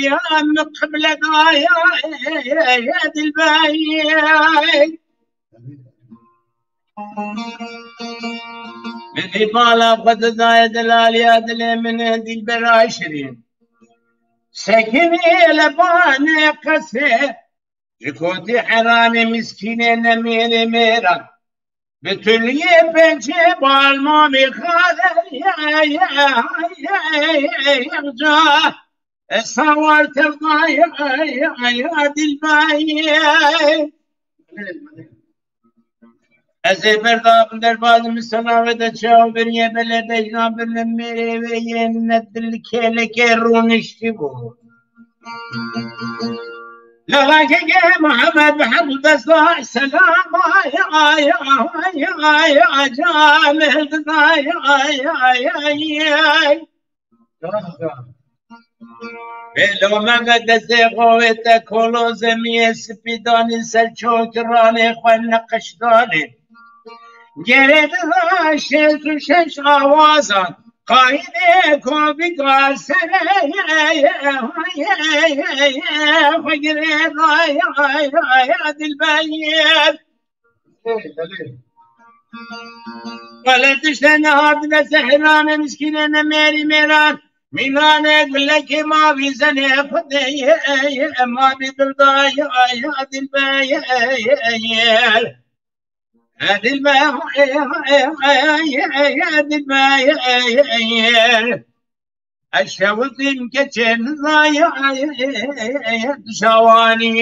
ya min qiblet ay, ay, ay, ay, dilber ay. Min îbala xwe didaye delaliya dilê min e, dilbera şirîn. Sekinî lebanê qesê, ji kotî heramê miskînê nemêrê mêra. Bi tuliyê pençê balmamê xare, ya, ya, ya, ya, ya, ya, ya, sawar tevda, ya, ya, ya, dilber. Ez ê berdabim derbazim, min sena ve de çaw biriye, belê bejna birlim mêrê ve yên ne dil kêlekê rûniştî bû. Lalakeke Muhammed bi hemd desta selam, ay, ay, ay, ay, ay, ay, ay, ay. Bêlo me ve destê xwe wê te kolo zemiyê spî danî ser çokranê xwe neqişdanê. Gerê dida şêst û şeş awazan, qayîdê kovîka serê xwe girê daya dilbeyê. Wele tiştê nehatine zehranê miskînê ne mêrî mêran. Mînanê gulekê mavî zenê xwedê ye, mavî dilda ye, ya dilbe ye, ye, ye. Dilbe ye, ye, dilbe ye, ye, ye. Eşewizîn keçên zayay şawanî.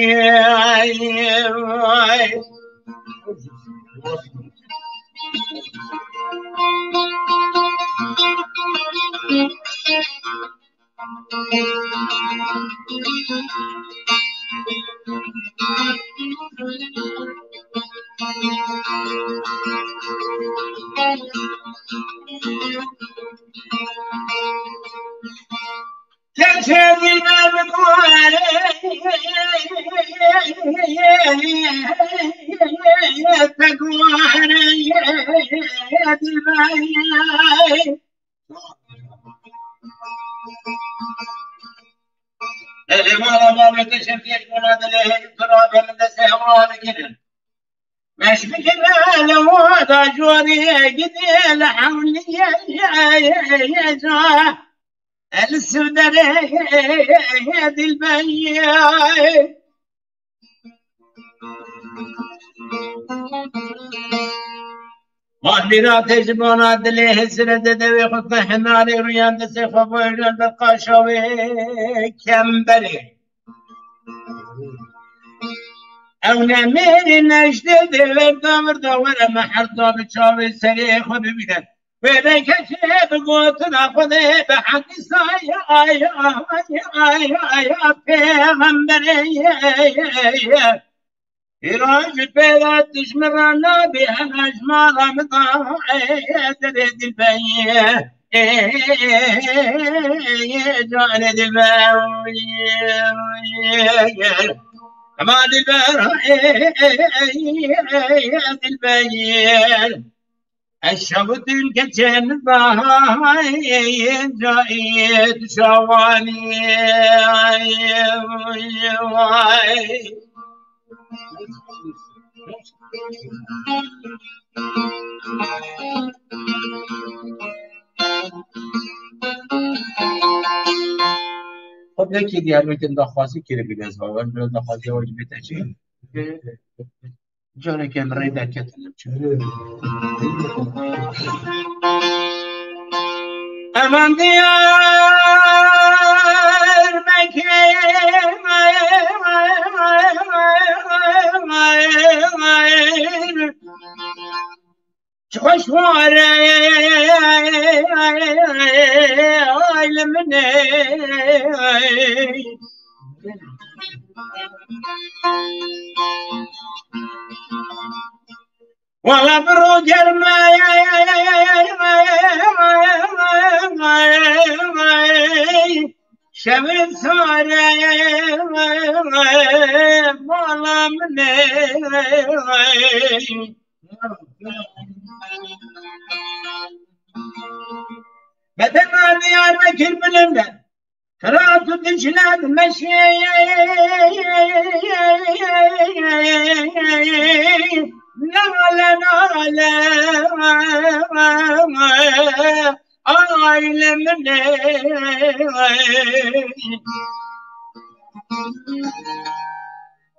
Elê mala bavê te şevdiyeş bona dilê hêdî tu rabe min destê hewla bigirin. Meş bikire li wada jorê gidê li hewliyê ca. El suderê dilbeyê. Mahmîra te ji bona dilê hesrete dewê xwe te hinarê rûyan destê xwe boyran bi qaşa wê kemberê. Ew nemêrî nejdê dê verda virda were me her da bi çavê serê xwe bibîne. Wê bê keçê bi gotina Xwedê bi hedîsa ya, ya, ya, ya, ya pêxemberê ye. Îro ji pê re dijmin re nabî hene ji mala min da, ê, derê dilbeyê, ê, canê dilbeyê, ema dilber, ê, dilbeyê. Ez şewitîm keçên vay, cayê tu şawanî, vay. Xwe belkî Diyarbekir daxwazî kiribî, ez bawer dikim daxwaziya we jî bête çi. Careke em rê derketin. Eman Diyarbekir. Çi xweş ware, ay li min ê. Wala bi ro germ e, şevê sare, mala min ê. Bedena Diyarbekir bilind e. Firat û Diclet meşê nale nale aile min ê.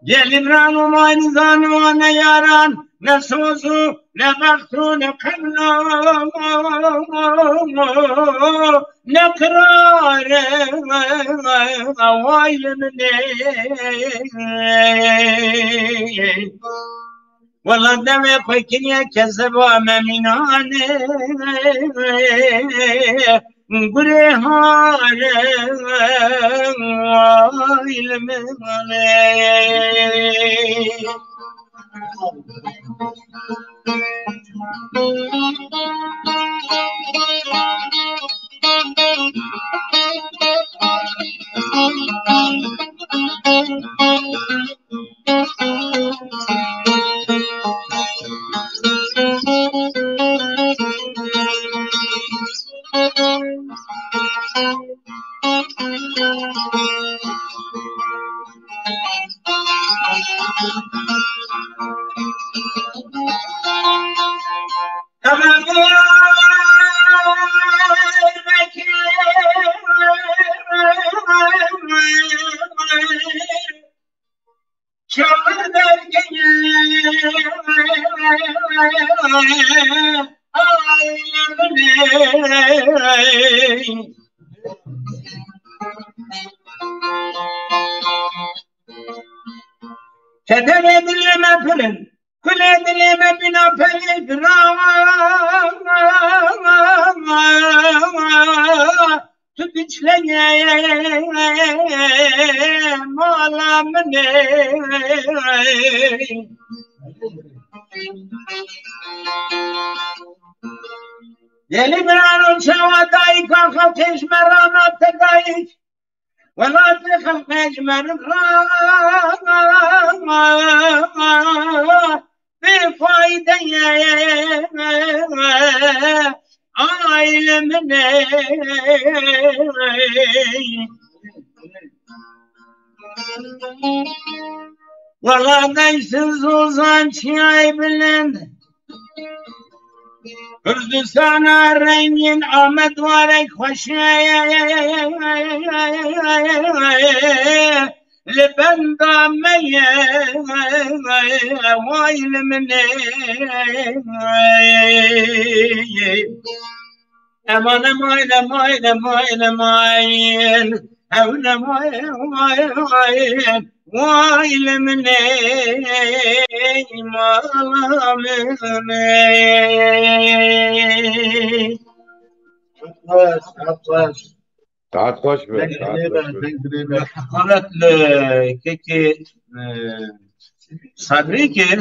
Gelî miran û manîzan û ne yaran, ne soz û ne bext û ne qeblo, ne qirare, way li min ê. Wela demê xwe kiriye kezeba me mînanê. Gurê hare, ay li min ê. Çaxir derkeye, ay min ê. Çetenê dilê me pir in. Kulê dilê me bîna pelê giran, tu dicleyê mala min ê. Gelî birano çawa dayika xelkê ji me rana te dayik. Welatê xelkê ji me re bê fayde ye, aile min ê. Wela deysin zozan çiyayê bilind. Kurdistana rengîn Amed warek xweşe li benda me ye, way li min ê. Eman, eman, eman, eman, eman. Ew nemayên, way, way, way li min ê, mala min ê. Saet xweş, saet xweş. Saet xweş be, deng saet dilê xweş be, be. Deng dilê be. Heqaret li kekê, e, Sebrê kir,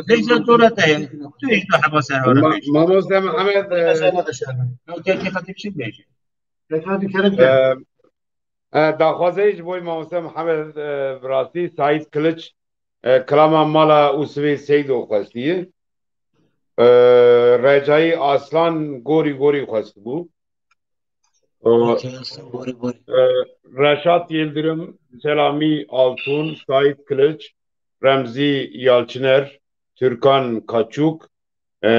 leysa tu re te ye. Tu hêj tu heba ser hora Ma-, bêjî. Mamoste Mihemed, e, Mesela da şerme. Ew kekê xetîb çi dibêje? Tekrar bir kere e, e, daxwazê ji bo Mamoste Mihemed, e, bi rastî Saîd Kiliç, e, kilama mala Usivê Seydo xwestiye. E, Recayî Aslan gorî gorî xwestibû. O, Okey, sen bori bori. E, Reşat Yildirim, Selamî Altun, Saîd Kiliç, Remzî Yalçiner, Türkan Kaçuk, e,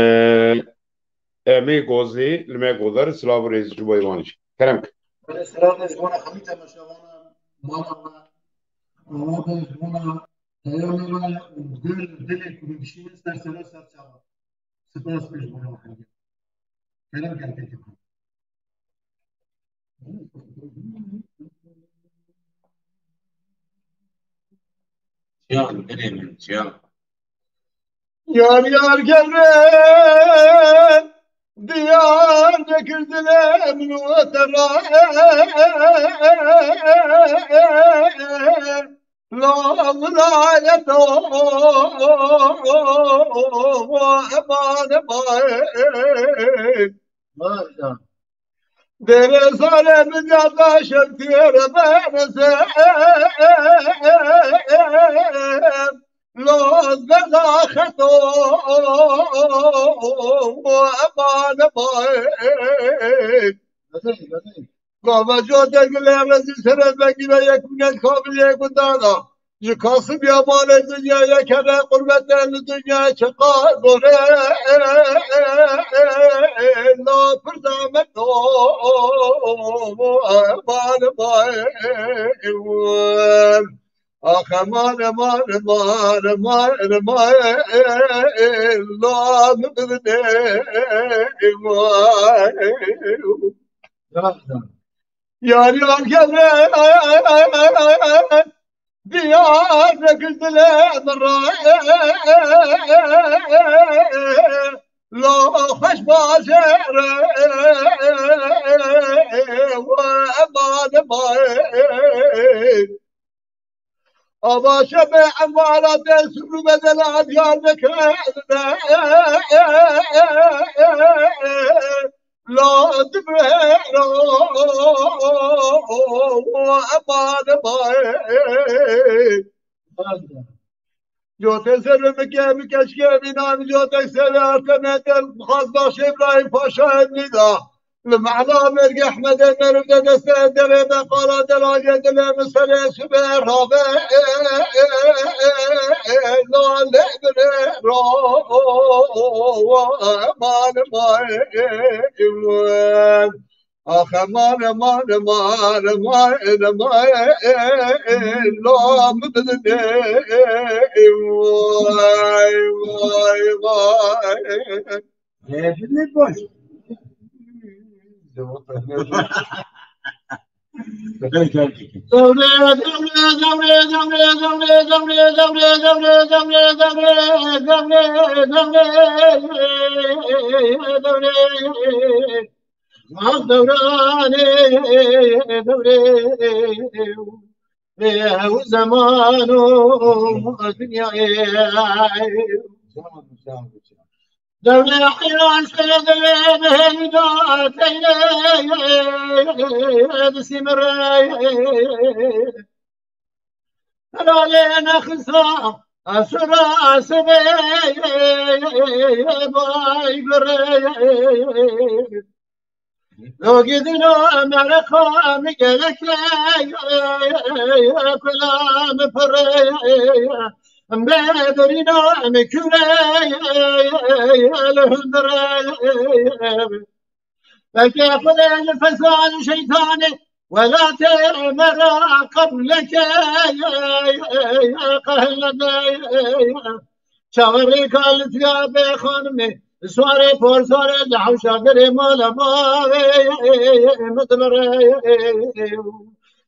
Emê Gozlî, li me goder, silav û rêz ji bo wan jî. Kerem ke. Belê, silav rêz ji wana hemî temaşevana, mala me, ava be ji wana heyalê me, dil, dilê ku dişîne ser sere ser çava. Spas pêş bo wana hemî. Kerem ke pêkê. Ciyan, dilê min, ciyan. Yar yar gere, Diyarbekir dilê min û te ra. La wilayeto, eman, eman. Vay can. Dere zare min ya da şevtiye re berze. Loz bela xeto, eman, eman. Gava cotek lê rezî sere vekî ve yek minet kabilê gundana. Ji Kasım ya malê dinya yek here qurbete li dinya çiqas gore. La pirda me to, eman, eman. Ax, eman, eman, eman, eman, eman, la min bidine, eman. Yar, yar, gel, Diyarbekir dilê min re, la xweş bajêr, eman, eman. Ava şebe emaratê suru bedela Diyarbekir de. La dibêro, eman, eman. Cote zerre mike, mike şke binan, cote sere artene del, Xaz Baş İbrahim Paşa emri da. Li mehla Mêrg Ehmedê meriv de deste derê de qala delagê dilê min serê sibê rabe. Lale bire ro, eman, eman. Ax, eman, eman, eman, eman, eman, la min bidine, vay, vay, vay. Ee, bidine baş. Dewre, dewre, dewre, dewre, dewre, dewre, dewre, dewre, dewre, dewre, dewre, dewre, dewre, dewre, dewre, dewre, ah, dewranê, dewre, ew zeman û dinyayê. Dewle heyran seyedê heyda teyde simre. Herale nexsa asura sebe bay gure. Logidino mereqa mi gereke kula mi pere. Bedrîna em kure li hundre. Belkî Xwedê li fesan şeytanê welatê me re qebûleke qehlede. Çaverê ka li tiya bê xanimê, swarê por swarê li hewşa derê mala bavê min dimire.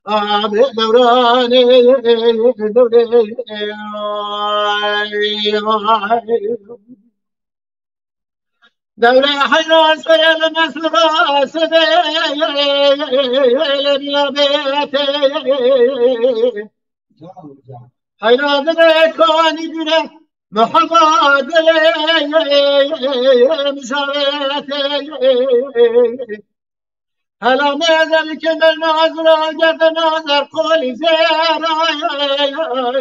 Abê dewranê, dewrê, ay, ay. Dewre heyran seyel mesura sebe, lebiyabete. Heyran dere kani dire, Muhammed mizavete. Hela me zer kemer nazra gerde nazar qolî zera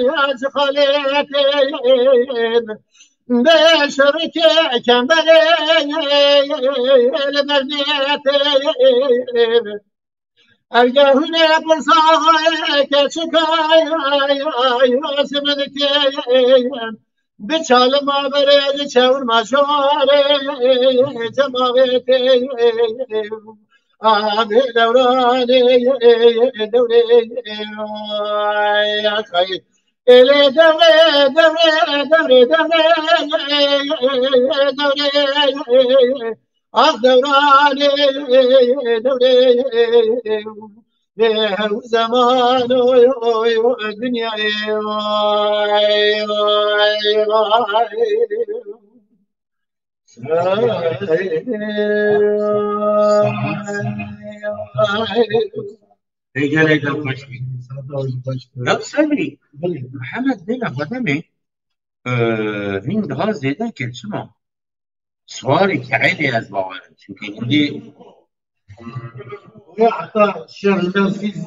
ya xalete. Be şerike kembere le bernete. Ergehune bursa keçika ya simedike. Bi çalima berê, li çewr ma şorê, cemavêtê, abê dewranê, dewrê, ay, ay. Êlê dewrê, dewrê, dewrê, dewrê, dewrê, ah, dewranê, dewrê. Ew zeman oy, oy, oy, dinyayê, oy, oy, oy. Ê, gelek de xweş bî. Ya Sebrî, Mihemed bêne xwe demê, e, hîn daha zêde kir, çima? Suarê keelê ez bawer im. Çünkü hindî Ve hatta şer mersiz,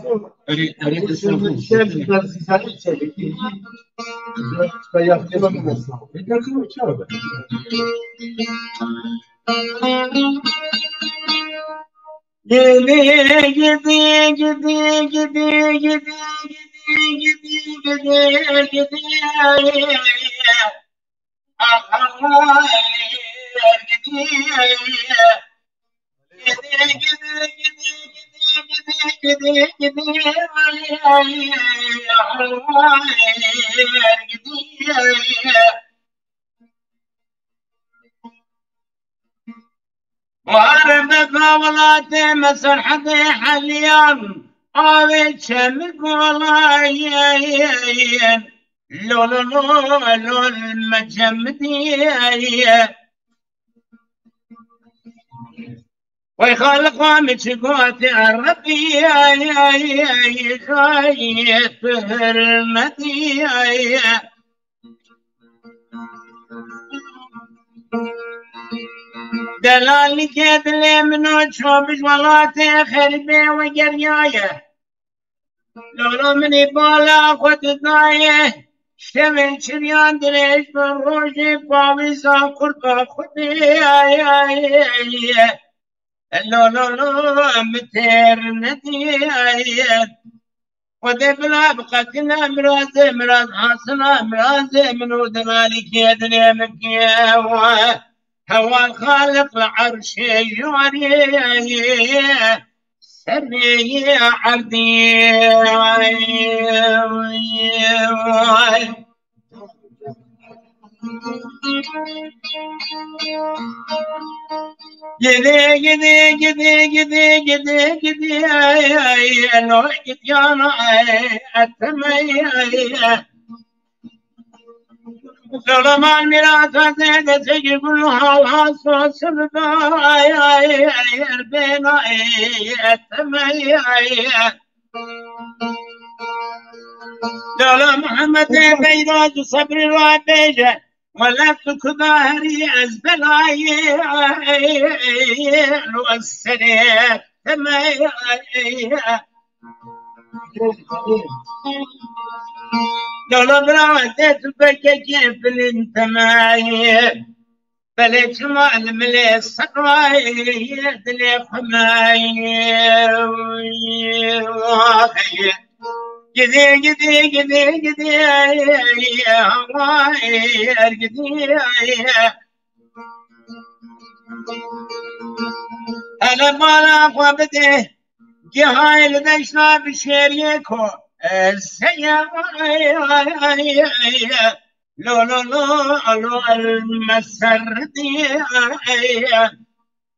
erê, erê, şer, şer mersiz, her şey. Bir dakika, bir dakika. Gidi, gidi, gidi. War be welatê me serhedê heliyan, avê çemik olayên. Lo, lo, lo, lo, me cemidîye. Wey Xaliqa min çi gote Rebbî, xayê tu hurmetî. Delalîkê dilê min o ço bi ji welatê xerîbê we geriyaye. Lolo min ê bala xwe didaye, şevên çiriyan dirêj bin, rojê pavîza kurda Xwedê. Lo, lo, lo, min têr nediye. Xwedê bila biqetine mirazê, miraz hasina mirazê min û delalîkê dilê min kiye. Heval Xaliq li erşê jorê ye, serê erdê ye. Gidi, gidi, gidi, gidi, gidi, gidi, ay, ay, elo, gidiyan, ay, etem, ay, ay, ay. Selaman mirata zede segi gulu hal haso sırda, ay, ay, ay, erbena, ay, etem, ay, ay, ay. Lala Muhammed Beyrac sabri ra beje. Welat kuda herî ez belayê lo serê temeyê. Lala bira ez dê tu bekekê bilin temeyê. Belê çima li milê serayê dilê xwe meyê. Gidê, gidê, gidê, gidê, hawayê, er gidê. Hele bala xwe bidê, gihayê li deşta bi şêriyê ko. Ez seye, lo, lo, lo, lo, el meserdî.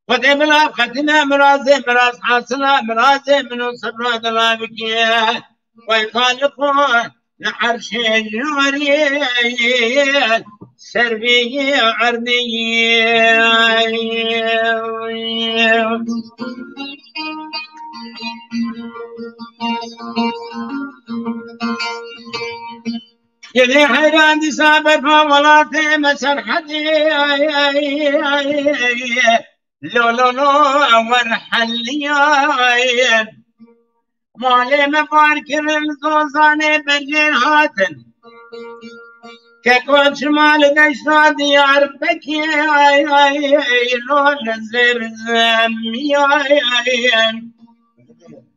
Xwedê bila xetine mirazê, miraz hasila mirazê min û sebra dila bikê. Wey Xaliqo li erşê jorê servî erdî. Yê heyran dîsa berfa welatê me serhedê. Lo, lo, lo, ewer heliyayên. Malê me bar kirin zozanê berjêr hatin. Keko çima li deşta Diyarbekir, ay, ay, ay, lo li zêr zemiyayên.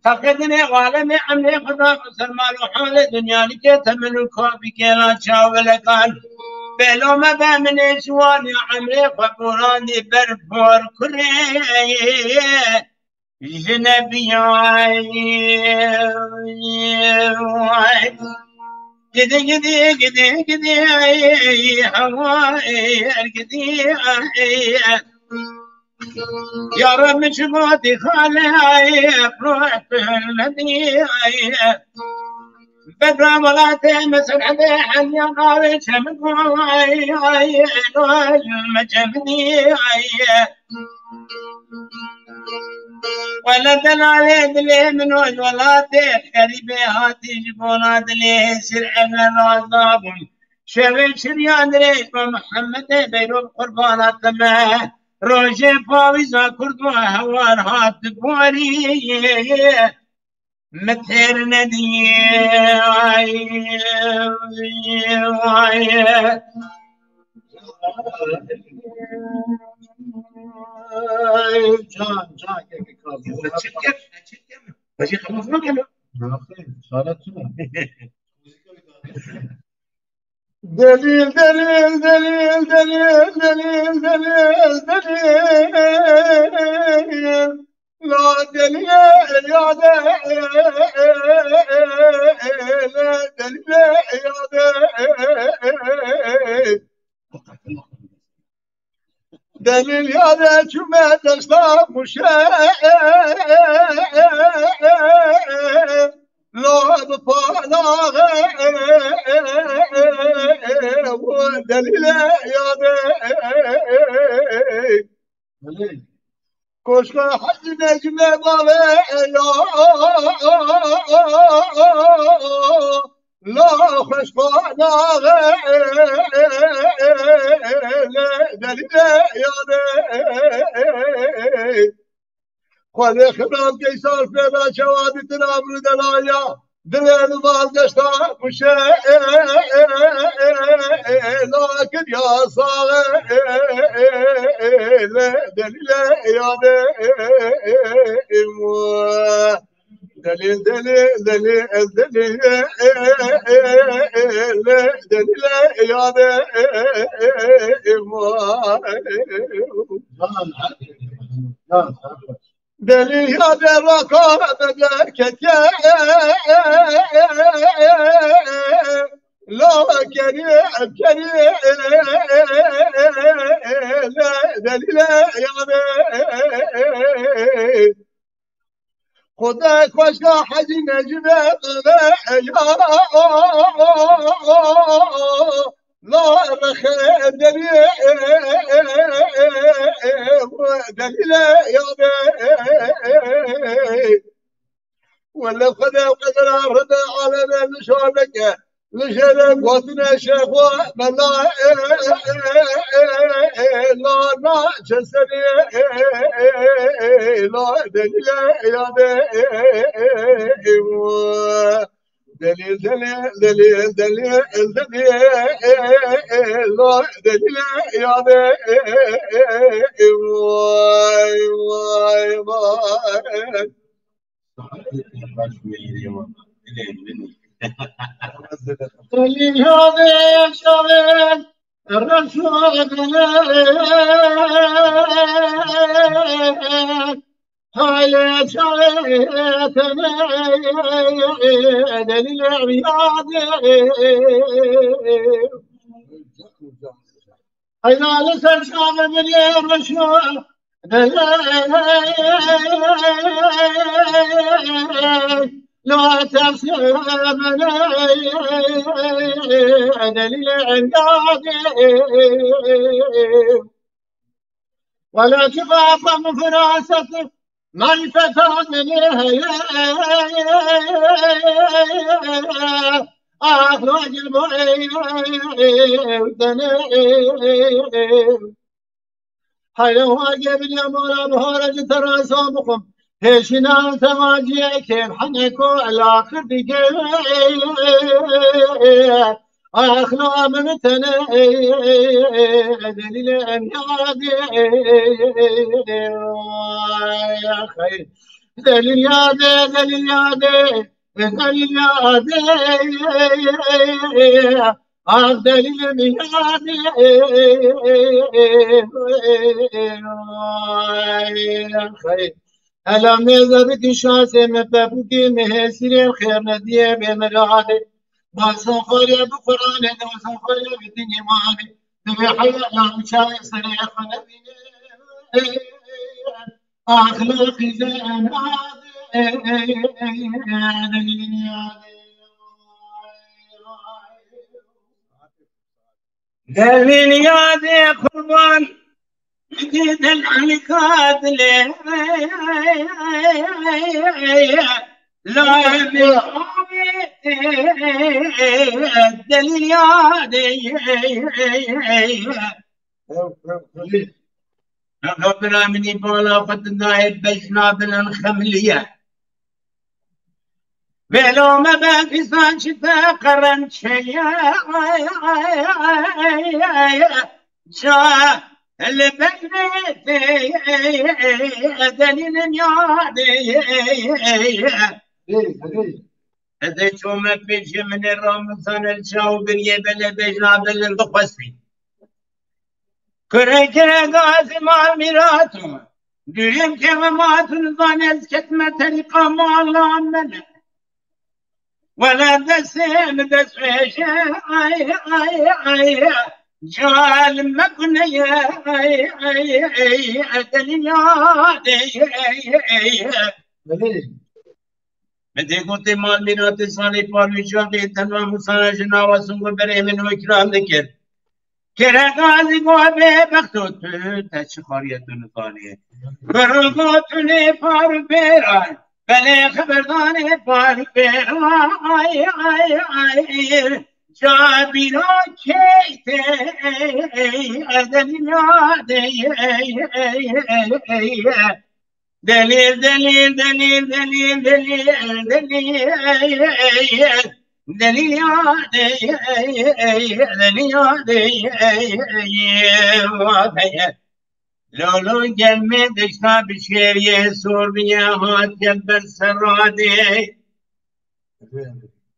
Feqê dinê alemê emrê Xweda musulman û halê dinya nike temin û kapî kêla çawelekan. Bêlo me be minê ciwanê emrê xwe borandî ber por kurê. Ji nebiyay. Gidi, gidi, gidi, gidi, hewa, gidi. Ya Rabbi, ji bo dîxalê, pro, pro, nedî. Bedra welatê me serhedê heniya navê çemin ay, ay, ay, me çeminî ay. Wele delalê dilê min û welatê xerîbê hatî ji bona dilê hêsir eve razabûn. Şevê çiriya dirêj be Mihemedê beyro bi qurbana te me. Rojê pawîza kurd û hewar hat borî. Min têr nedî. Ay, ay. Can, can, gel, gel, kalk. Açık gel, açık gel. Bacı, kafasına gel. Delil, delil, delil, delil, delil, delil, delil. La delil, ya delil, delil, ya delil. Delil ya de çüme deşta kuşe. La bi panaxe. Delile ya de. Koşka Hacı Necmi bale ya. La xweş xwe naxe. Delile ya de. Xwedê xibran keysar fêra çawa ditin abru delaya. Dilê min val deşta kuşe. La kiriya saxe. Delile ya de. Delil, delil, delil, delil, delil, ya de. Delil ya de raka memlekete. La kerî, kerî, delîle yadê. Xuda xweşa Hecî Necîbe ya. La rexe delî, delîle yadê. Wele Xwedê qedera ride aleme nişaneke. Li jêre gotine şêxo bela, la na çeserî, la delîle yadê. Delîl, delîl, delîl, delîl, delîl, la delîle yadê. Vay, vay, vay. Heyra li ser çavê min ê reşo. Lo tersê min delîlê enyadê. Wela çi xafa min firaset marîfeta dilê heye. Ax lo gil bo ey, ey, ey, ey, ey. Hayra wa gebir ya mala bihara ji terasa bixwim. Pêşîna tevaciyê kêf heneko el axir dike. Axla min tene delîlê em yadê. Delîl yadê, delîl yadê, delîl yadê. Ah delîlê min yadê. Hela mêze bikî şasê me pepûkê me hêsirê xêr nediyê bê miradê. Basan xwarê bi Qur'anê, basan xwarê bi dinê manê. Divê heya la uçayê serê xwe nebîne. Axlaqî zenadê. Delîl yadê qurban, dil alîka dilê. La delîl yadê. Ew, ew, ew. Exa bira min î bala xwe tu dayê bejna bilin xemliye. Bêlo me be fîsan çi te qerençeye. Ça li bejnê te delîlin yadê. Hey, hey. Ez ê çome pêşê min ê ramizan el çaw biriyê belê bejna belin dixwestî. Kurê kire gazî mal mîrato. Dûrêm keve matun zane ez ketime terîqa mala mene. Wele destê min dest wêje ay ay ay. Cal me kuneye ay ay ay. Delîl yadê. Belê. Me tê gotê mal mîratê salê parvî çaxê tenwa musana ji nava sungu berê min û ikram dikir. Kere gazî go bê bexto tu te çi xariye tu nizanî. Kuro go tu lê par û bêra belê xeberdanê par û bêra ay ay ay. Ca bîra key te erzeniya de. Delîl, delîl, delîl, delîl, delîl, delîl. Delîl ya, delîl, delîl ya, delîl. Lolo gelmê deşta bi şêriyê sor bîye, hat gel ber serradê.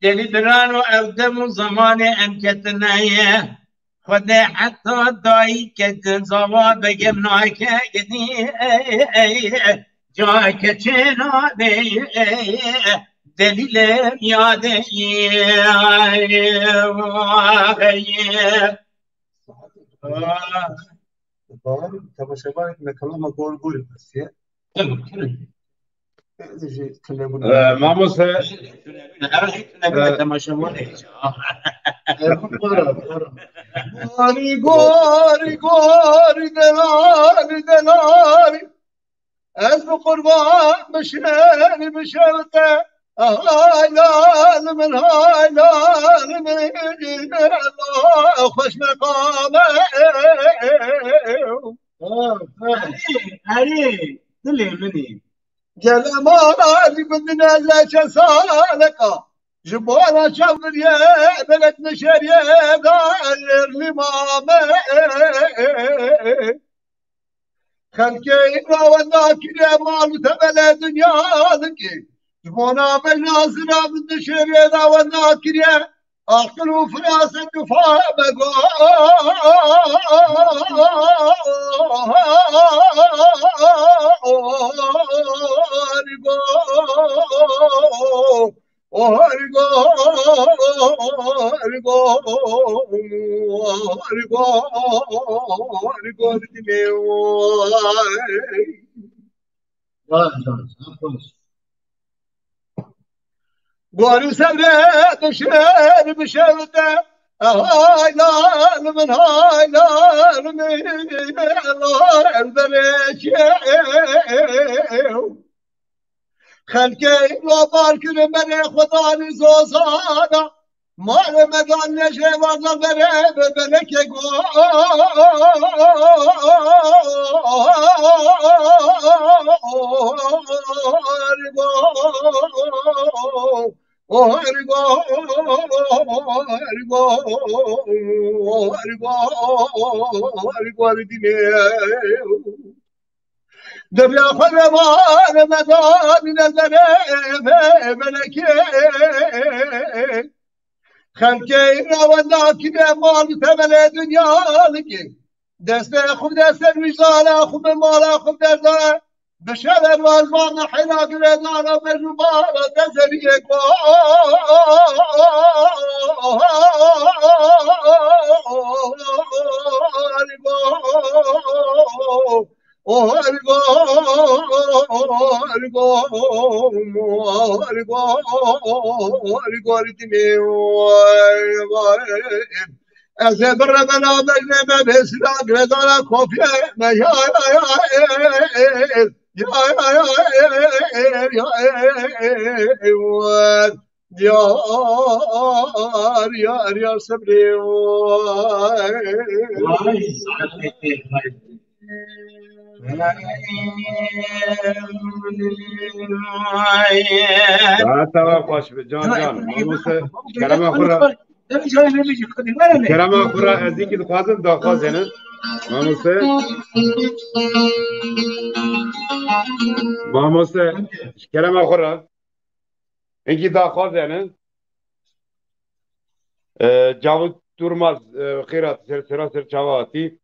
Delî birano, ew dem û zemanê em ketine ye. Xwedê heta dayî ketin zava begem nake gidî ey ey. Ca keçê nabê ey. Delîlê yadê yê. Bawer, temaşevanê me kelama gor gorî besiye. Tamam, tamam. Ee, mamoste. Her şey tune bine, Ee, temaşevanê. Gori, gori, gori, delali, delali. Ez bi qurban bişêrî bişewte. Hay lal min, hay lal min, Allah xweş meqame. Erê, erê, dilê min î. Gel emal bidine leçe saleka. Ji bona çaviriye, belek meşeriye da limame. Xelkê îmra wenda kiriye mal û temelê dinya dikê. Ji bona me nazira min di şêrê de wenda kiriye. Aqil û firaset û fame go. Gor û sevre dişêr bişewite. Hay lal min, hay lal min, lal berê çew. Xelkê îmra bar kirin berê xwedanî zozana. Malê me dan lejê vardan berê be belekê gor. Gor, gor, gor, gor, gor, gor, gor, gor, dinê. Derya xwe re mane medan ne zere ve melekê. Xelkê îmra wenda kiriye mal û temelê dinya dikê. Destê xwe bide ser wijdanê xwe, bi mala xwe bide dane. Bi şever wazmana heyra girêdana mecnûbana te zeriyê gor. Ez ê birevena mecnê me bêsîna girêdana kofiyê me ya ya ya ya ya ya ya ya ya ya ya. Yar, yar, yar, sebrê. Vay, saetê xêr, vay. Saeta we xweş be, can, can. Mamoste, kerema xwe re. Kerema xwe re, ez yekî dixwazim daxwaz hene. Mamoste. Mamoste, kerema xwe re. Hinkî daxwaz hene. E, Cavit Durmaz, e, xêr hat, ser, sera ser çava hatî.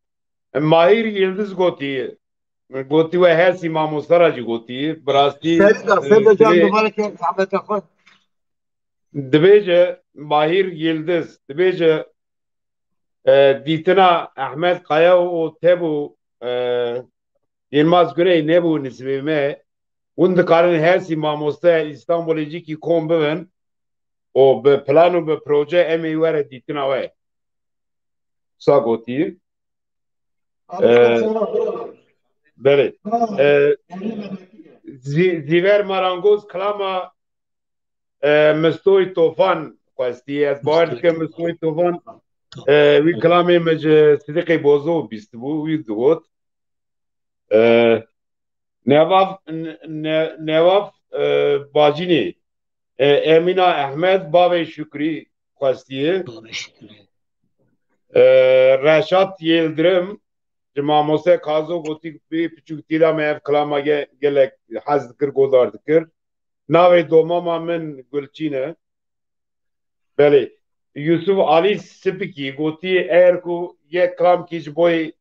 E, Mahir Yildiz gotî, gotî we hersî mamoste ra jî gotî. Bi rastî, Ferîda, e, Ferîda can, divê-, mubarek e, zehmeta xwe. Dibêje Mahir Yildiz, dibêje, e, dîtina Ehmed Kaya û Tebû, e, Yilmaz Güney nebû nisbê me. Hûn dikarin hersî mamoste Îstanbulê cîkî kom bibin û bi plan û bi proje em ê were dîtina we. Sa gotî. Abi, Ee, sana, bravo. Belê. Bravo. Ee, Zî-, Zîver Marangoz kilama, e, Mistoy Tofan xwestî. Ez bawer dikim Mistoy Tofan, e, wî kilamê min ji Sidiqê Bozo bîstibû, wî digot. E, Nevav, ne-, ne-, Nevav, e, Bacînê, e, Emîna Ehmed, Bavê Şukrî xwestiye. Bavê Şukrî. E, Reşat Yildirim, ji Mamoste Kazo gotî, bê piçûk tîda me ev kilama ge-, gelek hez dikir, godar dikir. Navê domama min Gulçîn e. Belê. Yusuf Alî Sipikî gotî, eger ku yek kilamkî ji boyê,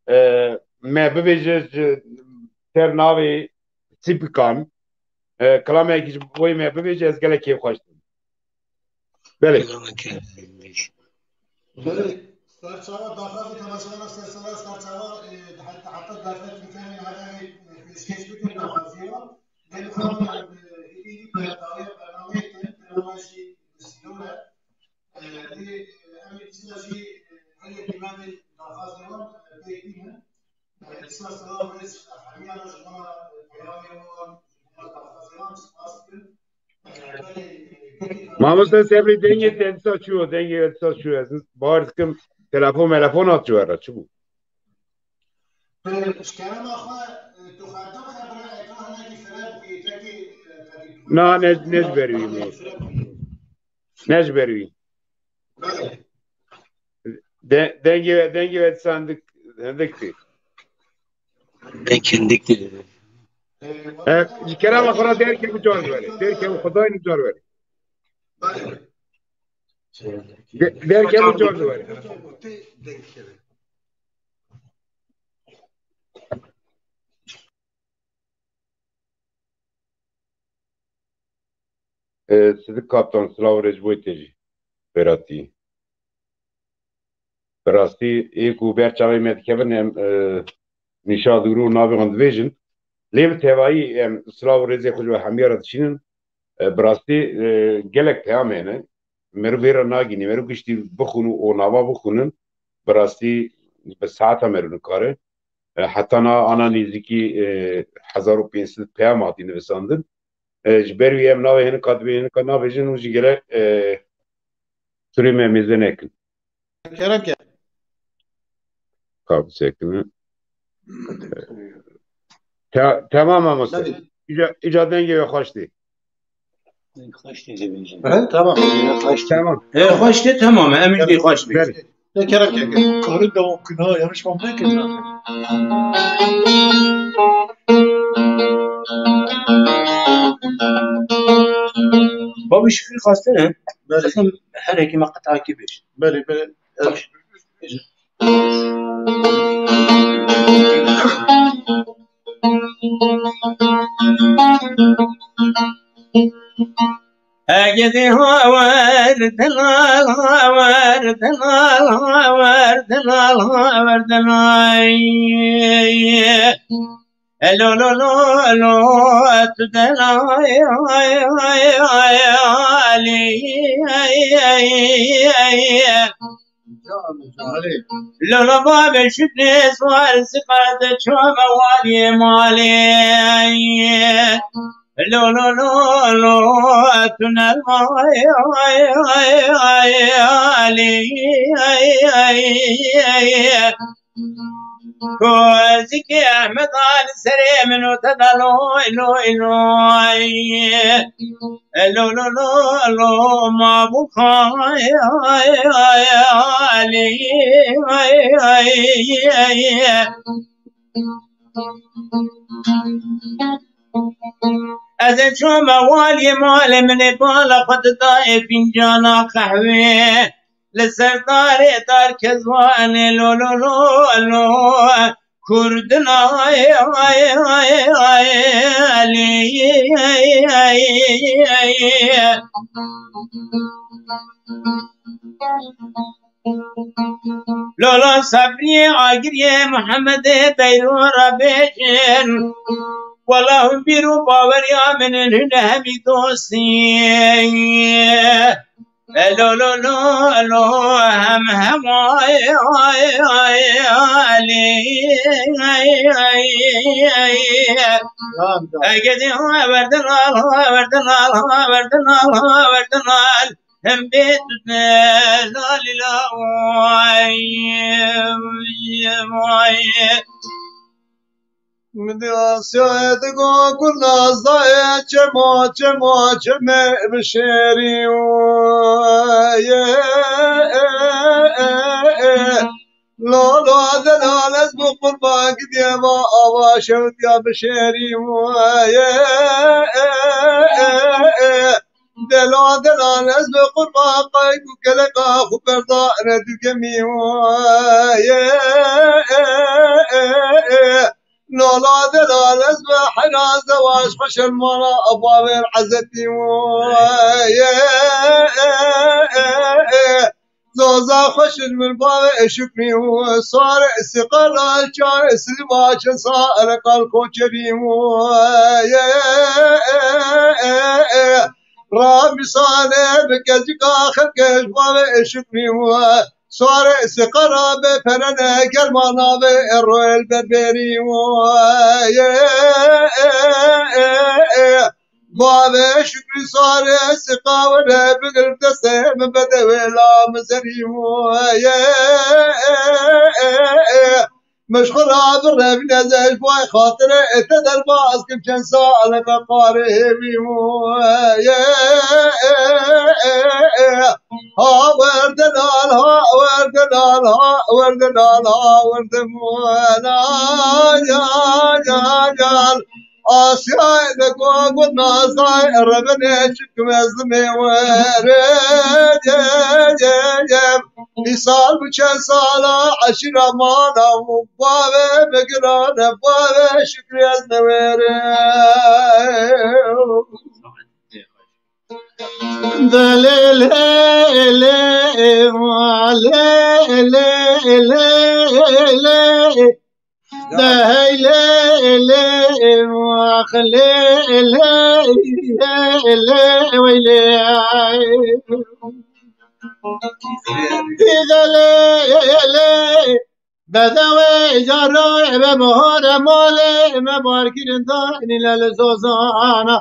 e, me bibêje ji ser navê Sipikan, E, kilamekî ji bo me bibêje, ez gelek kêfxweş dibim. Belê. Belê, serçava daxwazê temaşevanan ser sera serçava, e, heta, heta derfet mikenên herêmê, e, pêşkêş bikin daxwazî wan. Lê bi xwe, e, êdî berdawiya bernameyê te, bername jî bi sînor e. E, lê, e, em ê dîsa jî, e, her yekî me vê daxwazê wan, e, pêk bînin. E, dîsa silav û rêz hemiyan ji wan, e, peyamê wan, ji wan daxwazê wan spas dikin. Mamoste Sebrî, dengê te dîsa çû, dengê te dîsa çû. Ez bawer dikim telefon melefon hat ji we re, çi bû? Ji kerema xwe, tu xwendin xebira ekran hinekî fire bûyî, tekî, e, tekî Na, ne, ne ji ber wî, mamoste. Ne ji ber wî. De, dengê, dengê we dîsa hindik, hindik tê. Deng hindik tê. E, ji kerema xwe re derkeve car ji we re. Derkeve, Xwedayê car ji we re. De, derkeve car ji we re. E, Sidik Kaptan, silav û rêz ji bo te jî. Beratî. Bi rastî, ê ku ber çavê me dikevin, em, e, nîşa dûr û navê wan dibêjin. Lê bi tevayî em silav û rêzê xwe ji we hemiya re dişînin. E, bi rastî, e, gelek peyam hene. Meriv vê re nagînî. Meriv giştî bixwin û o nava bixwînin. Bi rastî bi saeta meriv nikare. E, heta na ana nêzîkî, e, hezar û pênc sed peyam hatî nivisandin. E, ji ber wî em navê hinika dibê hinika nabêjin û ji gele, e, turê me mêze nekin. Kerem ke. Ka bisekine. Te-, temam mamoste. Belê. Îca, îca dengê we xweş tê. Xweş tê dibêjin. He, tamam. Xweş tê. Tamam. E, xweş tê, tamam. Em jî xweş bê. Belê. Te kerem ke. Karı da o kına yarışmam ne ki zaten. Babî Şükrî xwestine. Belê. Eslem her yekî me qet'a kî bêj. Belê, belê. Baş. Egedî hawer dilal, hawer dilal, hawer dilal, hawer dilal. Elo, lo, lo, lo, tu delay, ay, ay, ay, Ali, ay, ay, ay. Lolo babe şükrê swar sifat çome waliye mali. Lolo, lo, lo, tu delay, ay, ay, ay, Ali, ay, ay, ay. Kozikê Ehmed Ali serê min û te de loy, loy, loy. Lo, lo, lo, lo, ma bû kay, ay, ay, Ali, ay, ay, ay. Ez ê çome waliyê malê min ê bala xwe didayê fincana qehwê. Li ser darê dar kezwanê lo, lo, lo, lo. Kurdin ay, ay, ay, ay, Elî, ay, ay, ay. Lola Sebriyê Agiriyê Mihemedê Beyro re bêjin. Wela hûn bîr û baweriya min in, hûn hemî dostî. Elo, lo, lo, lo, hem, hem, ay, ay, ay, Ali, ay, ay, ay. Tamam, tamam. Egedî haverdin al, haverdin al, haverdin al, haverdin al. Hem bê tu delal la, ay, ay. Min di Asyayê digo kurna zayê çemo, çemo, çemê bişêrî ye. Lo, lo, delal ez bi qurban gidiye va ava şewtiya bişêrî ye. Delo, delal ez bi qurban qayk û keleka xwe berda ne du gemî ye. Lola delal ez bi heyran zewac xweşelmana bavêr ezetî wû. Zoza xweşin min bavê şukrî wû. Sar siqala çay silva çesa erekal koçerî wû. Ramîsane bi kezika xelkej bavê şukrî wû. Sare siqara be perene germana ve roel berberî wû. Bavê şukrî sare siqa were bigir destê min bedewê la min zerî wû. Min ji xwe re birevîne ze ji bo xatirê te derbas kim çend sal me qarê hêvî wû. Ha werde lal, ha werde lal, ha werde lal, ha werde mû. La ya ya ya. Asyay de gogo nazay rebene çıkmez mi were ye ye ye. Misal bu çend sala aşira mana bave begirane bave şükriyaz ne vere. De lê lê lê wa lê lê lê lê. De hey lê lê wa lê lê lê lê wey lê. De lê lê. Bedewê îcara me bahare malê me barkirin da nîle li zozana.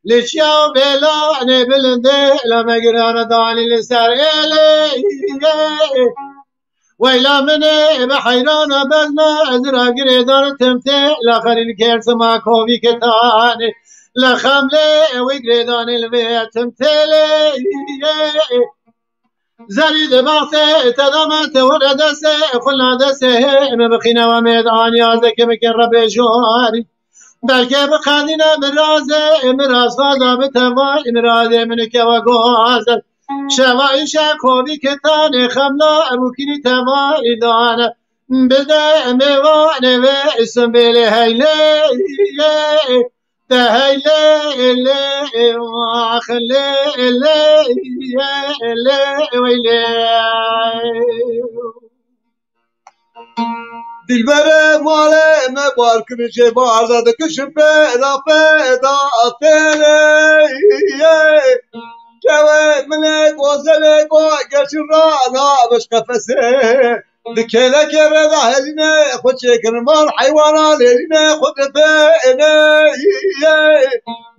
Li çiya û bêlanê bilindê la me girana danî li ser êlê. Weyla min ê bi heyrana bezna ez ra girêdan tim tê la xerîn kersima kovî ketanê. Li xemlê wî girêdanê li vê tim têlê. Zerî di baxtê te dame te were destê xwe la destê hê me bixîne we mêd aniya zeke bike rebê jorî. Belke bi qedîne mirazê miraz xaza bi tevay mirazê min kewe gozel. Şeva îşe kovî ketanê xemla ebûkînî tevayî dane. Bide mêvanê ve îsmbêlê heylê. Te hey lê lê, ax lê lê, lê lê, wey lê. Dilberê malê me bar kir jê barda dikişin pêda pêda têrê. Kewê min ê gozelê go geçin rana biş qefesê. Di kêlekê re de herîne xwe çêkirin van heywana lêrîne xwe dibêne.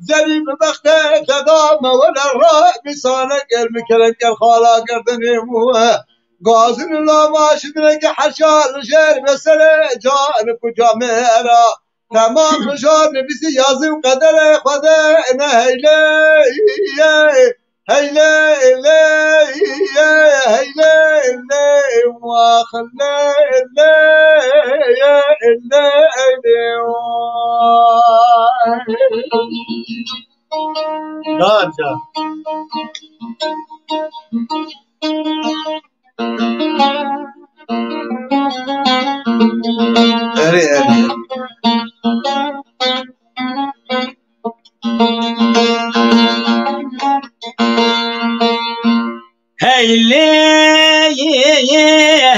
Zerî bi bextê te da me wele re mîsane gel mi kelen gel xala gerdinê wû. Gazin lava şidineke heşa li jêr ve serê can kuca me ra. Temam mijar nivîsî yazî û qederê Xwedê ne heylê ye. Heylê lê ye, heylê lê, wax lê lê ye, lê lê. Rahat can. Erê, erê. Heylê,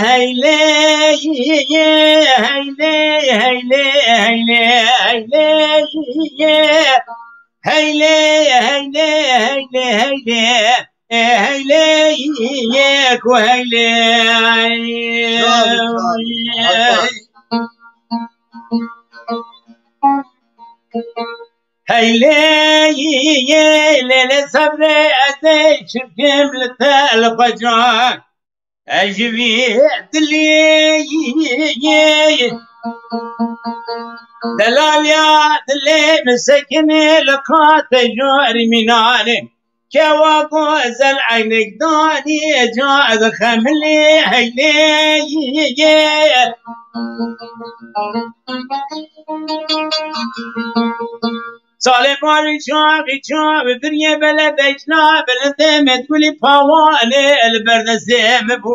heylê, heylê, heylê, heylê, heylê, heylê. Heylê, heylê, heylê, heylê. E, heylê, yê, ku heylê. Bravo, bravo. Heylê, yê, lê, lê, sebrê, ez ê çirkim li te li xwe can. Ez ji vî dilê delaliya dilê min sekinê li qate jorî mînanê. Kewa gozel eynek danî ca ez xemilê heylê. Salê barî çaxî çaxî biriyê bele bejna bilindê me dulî pawanê li ber destê min bû.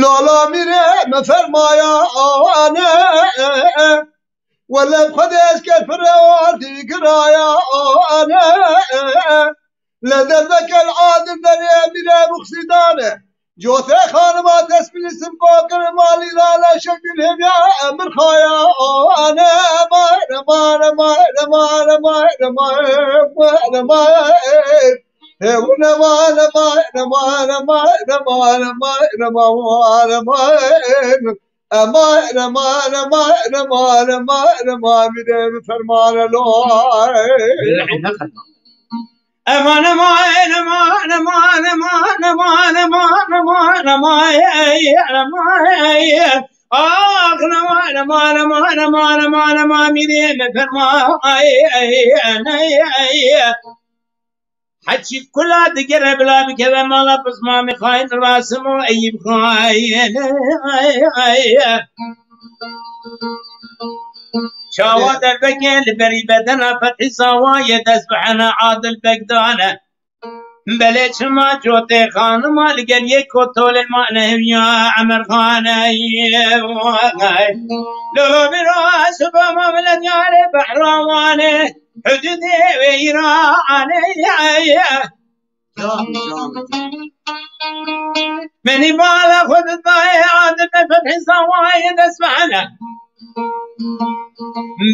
Lala mîrê me fermaya ane. Wele bi Xwedê ez ker firewatî kiraya ane. Le derdeke li adir derê mîrê muxsîdane. Cotê xanima tesbî li sim kokir malî lale şekil hêviya emir xaya ane. Mare mare mare mare mare mare mare mare. Heçî kula digere bila bikeve mala pismamê xayin Rasim û Eyîb xayin. Çawa derbeke li berî bedena Fethî Zawa yê dest bi hene Adil Beg dane. Belê çima cotê xanima li gel yê kotolê mane hevya Emer Xane. Lolo bira siba ma milet yare behrawane. Hududê wê îranê. Menî bala xwe di dayê Adil Beg Fethî Zawayê dest bi hene.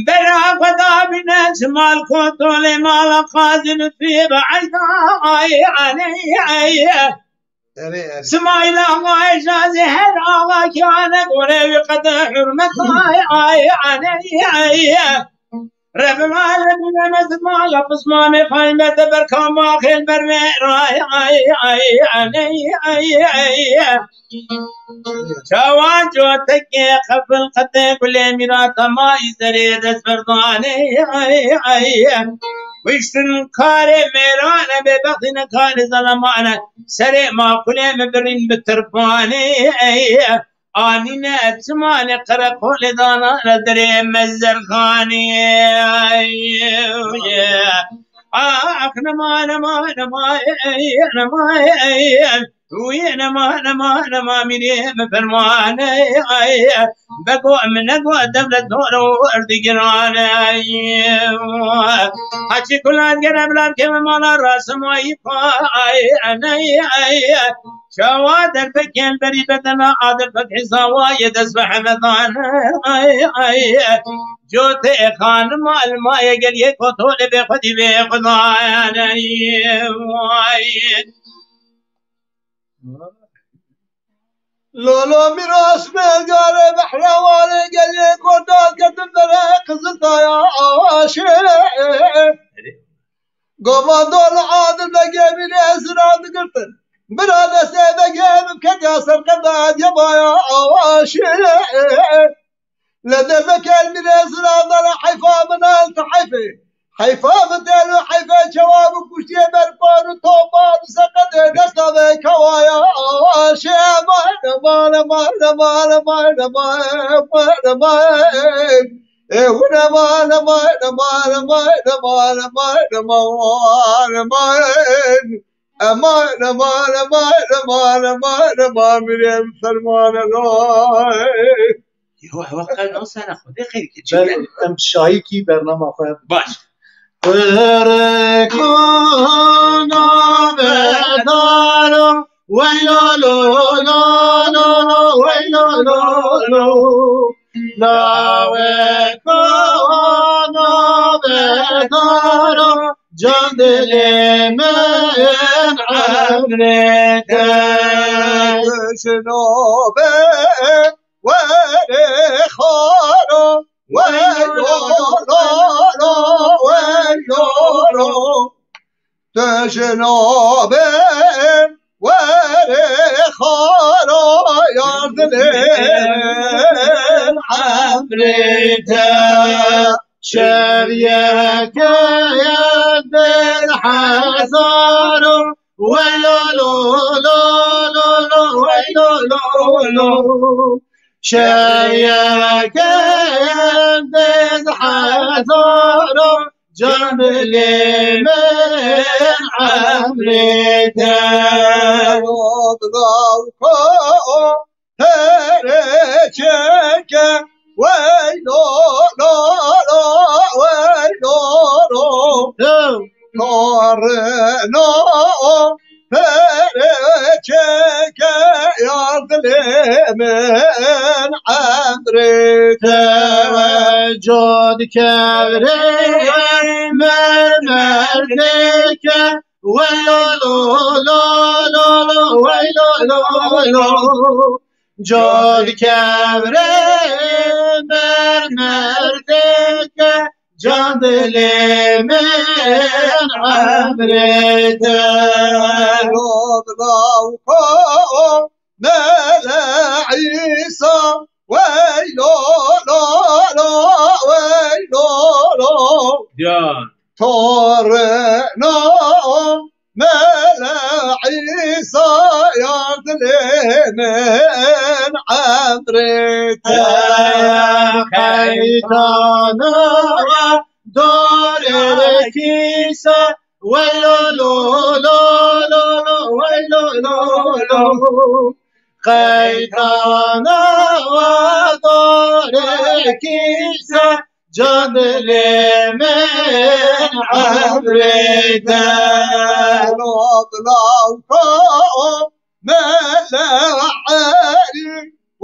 Bera xwe dabîne ji mal kotolê mala Qazî Lutfî bi eyda ay anê. Erê, erê. Smaîl Axa Êcazî her axa kane gore wî qede hurmet ay ay aney ay. Rebim alem bilemez mala pismamê xayme te berkama xêl berve ray ay ay aney ay ay. Çawan cotekê qefil qetê gulê mîra temay zerê dest berdanê ay ay. Wiştin karê mêrane bêbextîne karê zelemane. Serê maqulê min birîn bi tirpanê. Anîne çimanê qereqolê danane derê mezerxanê. Ax nema, nema, nema, nema, wî nema, nema, nema, mîrê min fermane. Bego min nego dewlet doro erdigirane. Haçî kulan gere bilan keme mala rasim ay pay. Çawa derfekên berî bedena a derfek hîsawa ye dest bi hemedan. Cotê xanima elmaye gel yê kotolê bê xwedî bê xwedayane. Lolo miras belgare behrewane gel yê kotol ketin bere qizil daya aşe. Govandol adil de gemî rêzira digirtin. Bira destê de gem ketiya ser qeda diye baya aşe. Li dervekê elmîrê ziravdara heyfa min el ti heyfê. Heyfa min têl û heyfê çawa bi kuştiyê berpan û topan û seqetê desta ve kewaya. Şê mane, mane, mane, mane, mane, mane, mane, mane. E, hune mane, mane, mane, mane, mane, mane, mane, mane. Eman, eman, eman, eman, eman, eman, mirem fermane lay. Yo, ewa qel nasene xwedê xeyr ke. Belê, em şahîkî bernama xwe. Baş. Qirikana bedara, weylo lo lo lo lo, weylo lo lo. Lawekana bedara, can dilê min emrê te. Jinobe were xara, weylo lo lo, weylo lo. Tu jinobe were xara, yar dilê emrê te. Şev yeke yek dil hezar o, weylo lo lo lo lo, weylo lo lo. Şev yeke yek dil hezar o, can dilê min emrê te. Lawka o tere çeke, weylo lo lo, weylo lo. Torno pere çeke, yar dilê min emrê te. Cod kevrê mermerdê ke, weylo lo lo lo lo, weylo lo lo. Cod kevrê mermerdê ke, can dilê min emrê te. Lov lawka o Mele Îsa, weylo lo lo, weylo lo. Ya. Torno Mele Îsa, yar dilê min emrê te. Qeytana dorê kîsa, weylo lo lo lo lo, weylo lo lo. Qeytana dorê kîsa, can dilê min emrê te. Lov lawka o Mele Elî,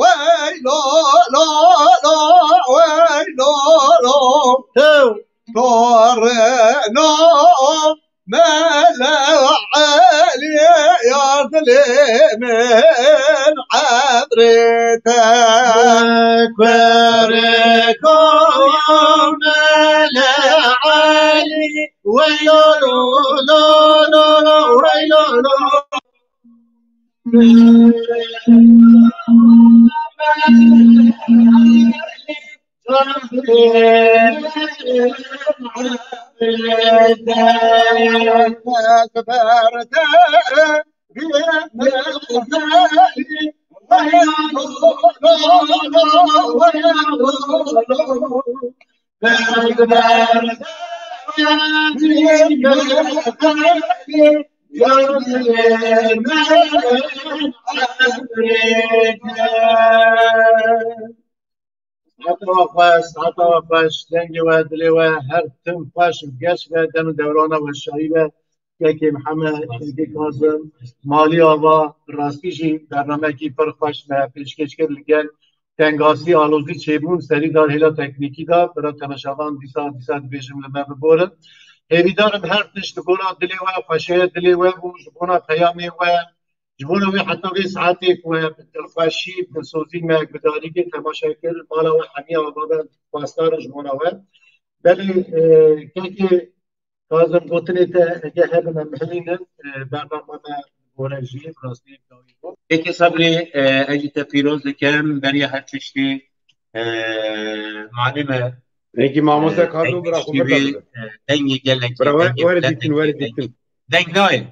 weylo lo lo, weylo lo. Tew. Torno Mele Elî, yar من عبرتك بركوم العلي. ويلو لو لو لو لو، ويلو لو. Saeta we xweş, saeta we xweş, dengê we, dilê we, her tim xweş û geş be, dem û dewrana we şahî be. Kekê Mihemed, Kekê Kazim, Malî Ava, bi rastî jî bernamekî pir xweş me pêşkêş kir li gel tengasî, alozî çêbûn, serî dar hêla teknîkî de, bira temaşevan dîsa, dîsa dibêjim li me biborin. Hêvîdar im her tişt li gora dilê we, xweşeya dilê we bû, ji bona peyamê we, ji bona wê heta vê saetê ku we bi dilxweşî, bi dilsozî me gudarî kir, temaşe kir, mala we hemiya ava be, xwestar in ji bona we. Belê, e, kekê Kazim, gotinê te heke hebin em bihêlînin, e, bernama me gore jî, bi rastî dawî bû. Kekê Sebrî, e, ez jî te pîroz dikim, beriya her tiştî, e, malûm e, Peki mamoste e, Kazim, bira xwe dengê bira wî, bide. E, dengê gelekî, Bira we-, dengê were miletê, dîtin, were dengê, dîtin. Deng nayê.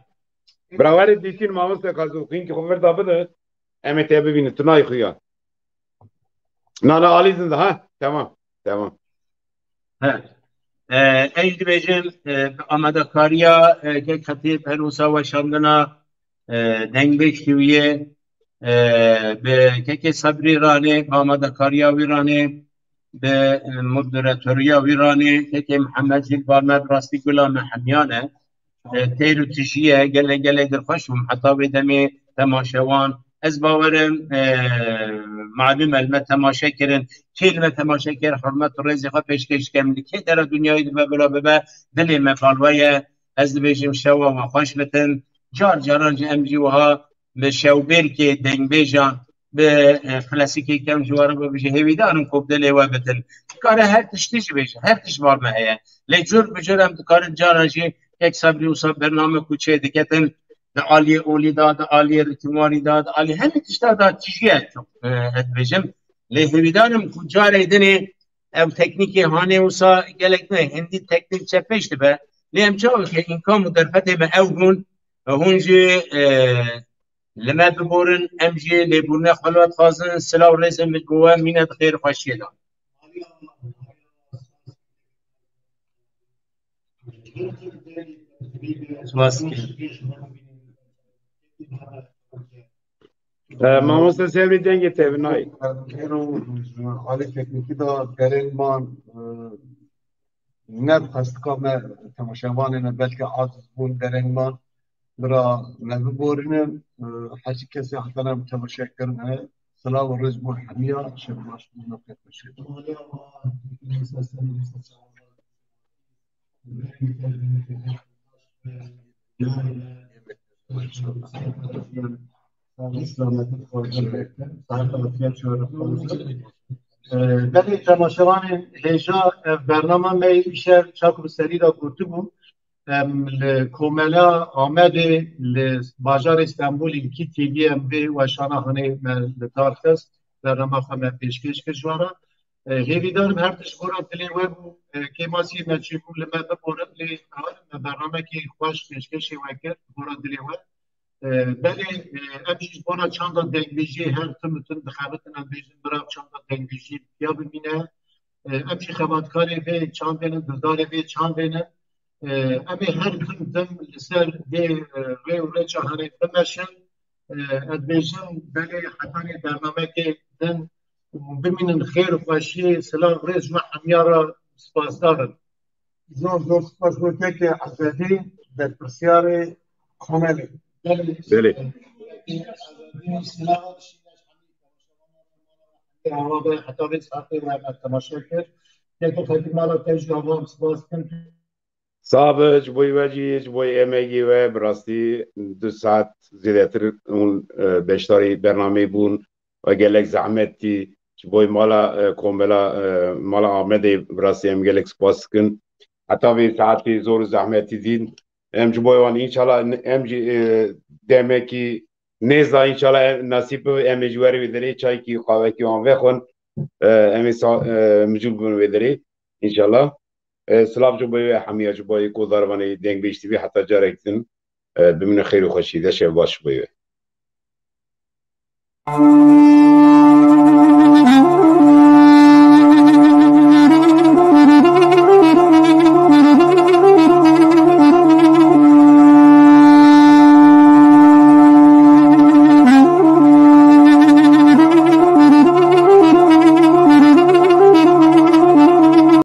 Bira were dîtin mamoste Kazim, xinkî xwe vir da bide, em ê te bibînin, tu nayê xuya. Na, na, alî zinde, ha? Tamam, tamam. He. E, ez dibêjim, e, bi amadekariya, e, kek Xetîb her wisa weşandina, e, dengbêj T V'yê, e, bi kekê Sebrî ranê, bi amadekariya wî ranê, bi, e, moderatoriya wî ranê, kekê Mihemed jî li bar me bi rastî gula me hemiyan e. E, teyr û tijî ye, gelek, gelek dilxweş bûm. Heta wê demê temaşewan, ez bawerim, e, malûm e, li me temaşe kirin. Kê li me temaşe kir, hurmet û rêzê xwe pêşkêş dikim. Li kê dera dinyayê dibe bila bibe, dilê me bal we ye. Ez dibêjim şewa we xweş bitin. Car caran jî em jî wiha bi şewbêrkê dengbêjan, bi, e, klasîkê kem ji we re bibêje, hêvîdar in ku bi dilê we bitin. Dikare her tiştî jî bêje, her tişt bar me heye. Lê cur bi cur em dikarin caran jî kek Sebrî wisa bername ku çê diketin, di aliyê olî de, di aliyê ritmwarî de, di aliyê hemî tişta de tijî ye, e, ez dibêjim. Lê hêvîdar im ku carê dinê ev teknîkê hanê wisa gelek ne, hindî teknîk çepêş dibe. Lê em çawa ke îmkan û derfetê me ew bûn, hûn jî, e, li me biborin, em jî lêborîna xwe li we dixwazin. Silav rêzên min ji bo we, mîne di xêr û xweşiyê de. Spas dikim. E, mamoste Sebrî dengê te bi nayê. Îro ji alî teknîkî de derên man, e, ne bi qestika me temaşevanê ne, belkî aciz bûn derên man. Bira me biborînin, e, her çi kesê hatana bi temaşe kirin heye. Silav û rêz bo hemiya, şev baş bo me pêk bişêrin. Belê temaşevanên hêja, ev bernama me îşev çak bi serî de gotibû. Em li Komela Amedê li bajarê Stenbolê li Kî T V em vê weşana hanê me li dar xist. Bernama xwe me pêşkêş kir ji we re. E, hêvîdar im her tişt gora dilê we bû. E, kêmasiyê me çêbû li me biborin, lê me bernamekî xweş pêşkêşê we kir, gora dilê we. E, belê, e, em jî ji bona çanda dengbêjiyê her tim û tim dixebitin, em bêjin bira çanda dengbêjiyê ya bimîne. E, em jî xebatkarê vê çandê ne, guhdarê vê çandê ne. E, em ê her tim tim li ser vê, e, rê û rêça herê bimeşin. E, ez bêjim belê hetanî bernamekê din û bimînin xêr û xweşiyê, silav rêz ji we hemiya re, spasdar im. Zor zor spas bo kekê Ezedî, berpirsyarê Komelê. Belê. Belê. Silav heta vê saetê we me temaşe kir. Kekê Xetîb, mala te jî ava em spas dikin. Sabe, ji bo we jî, ji bo emegê we, bi rastî du saet zêdetir hûn, e, beşdarî bernameyê bûn. We gelek zehmet dî. Ji bo mala, e, komela, e, mala Amedê bi rastî em gelek spas dikin. Heta vê saetê zor û zehmetî dîn. Em ji bo wan înşallah em jî, e, demekî nêza înşallah em, nasîb bibe em ê ji werê wê derê çaykî qawekî wan vexwin. E, em ê sa-, e, mijûl bibin wê derê înşallah. E, silav ji bo we hemiya ji bo guhdarvanê Dengbêj T V heta carek din. E, bimînin xêr û xweşî de şev baş ji bo we.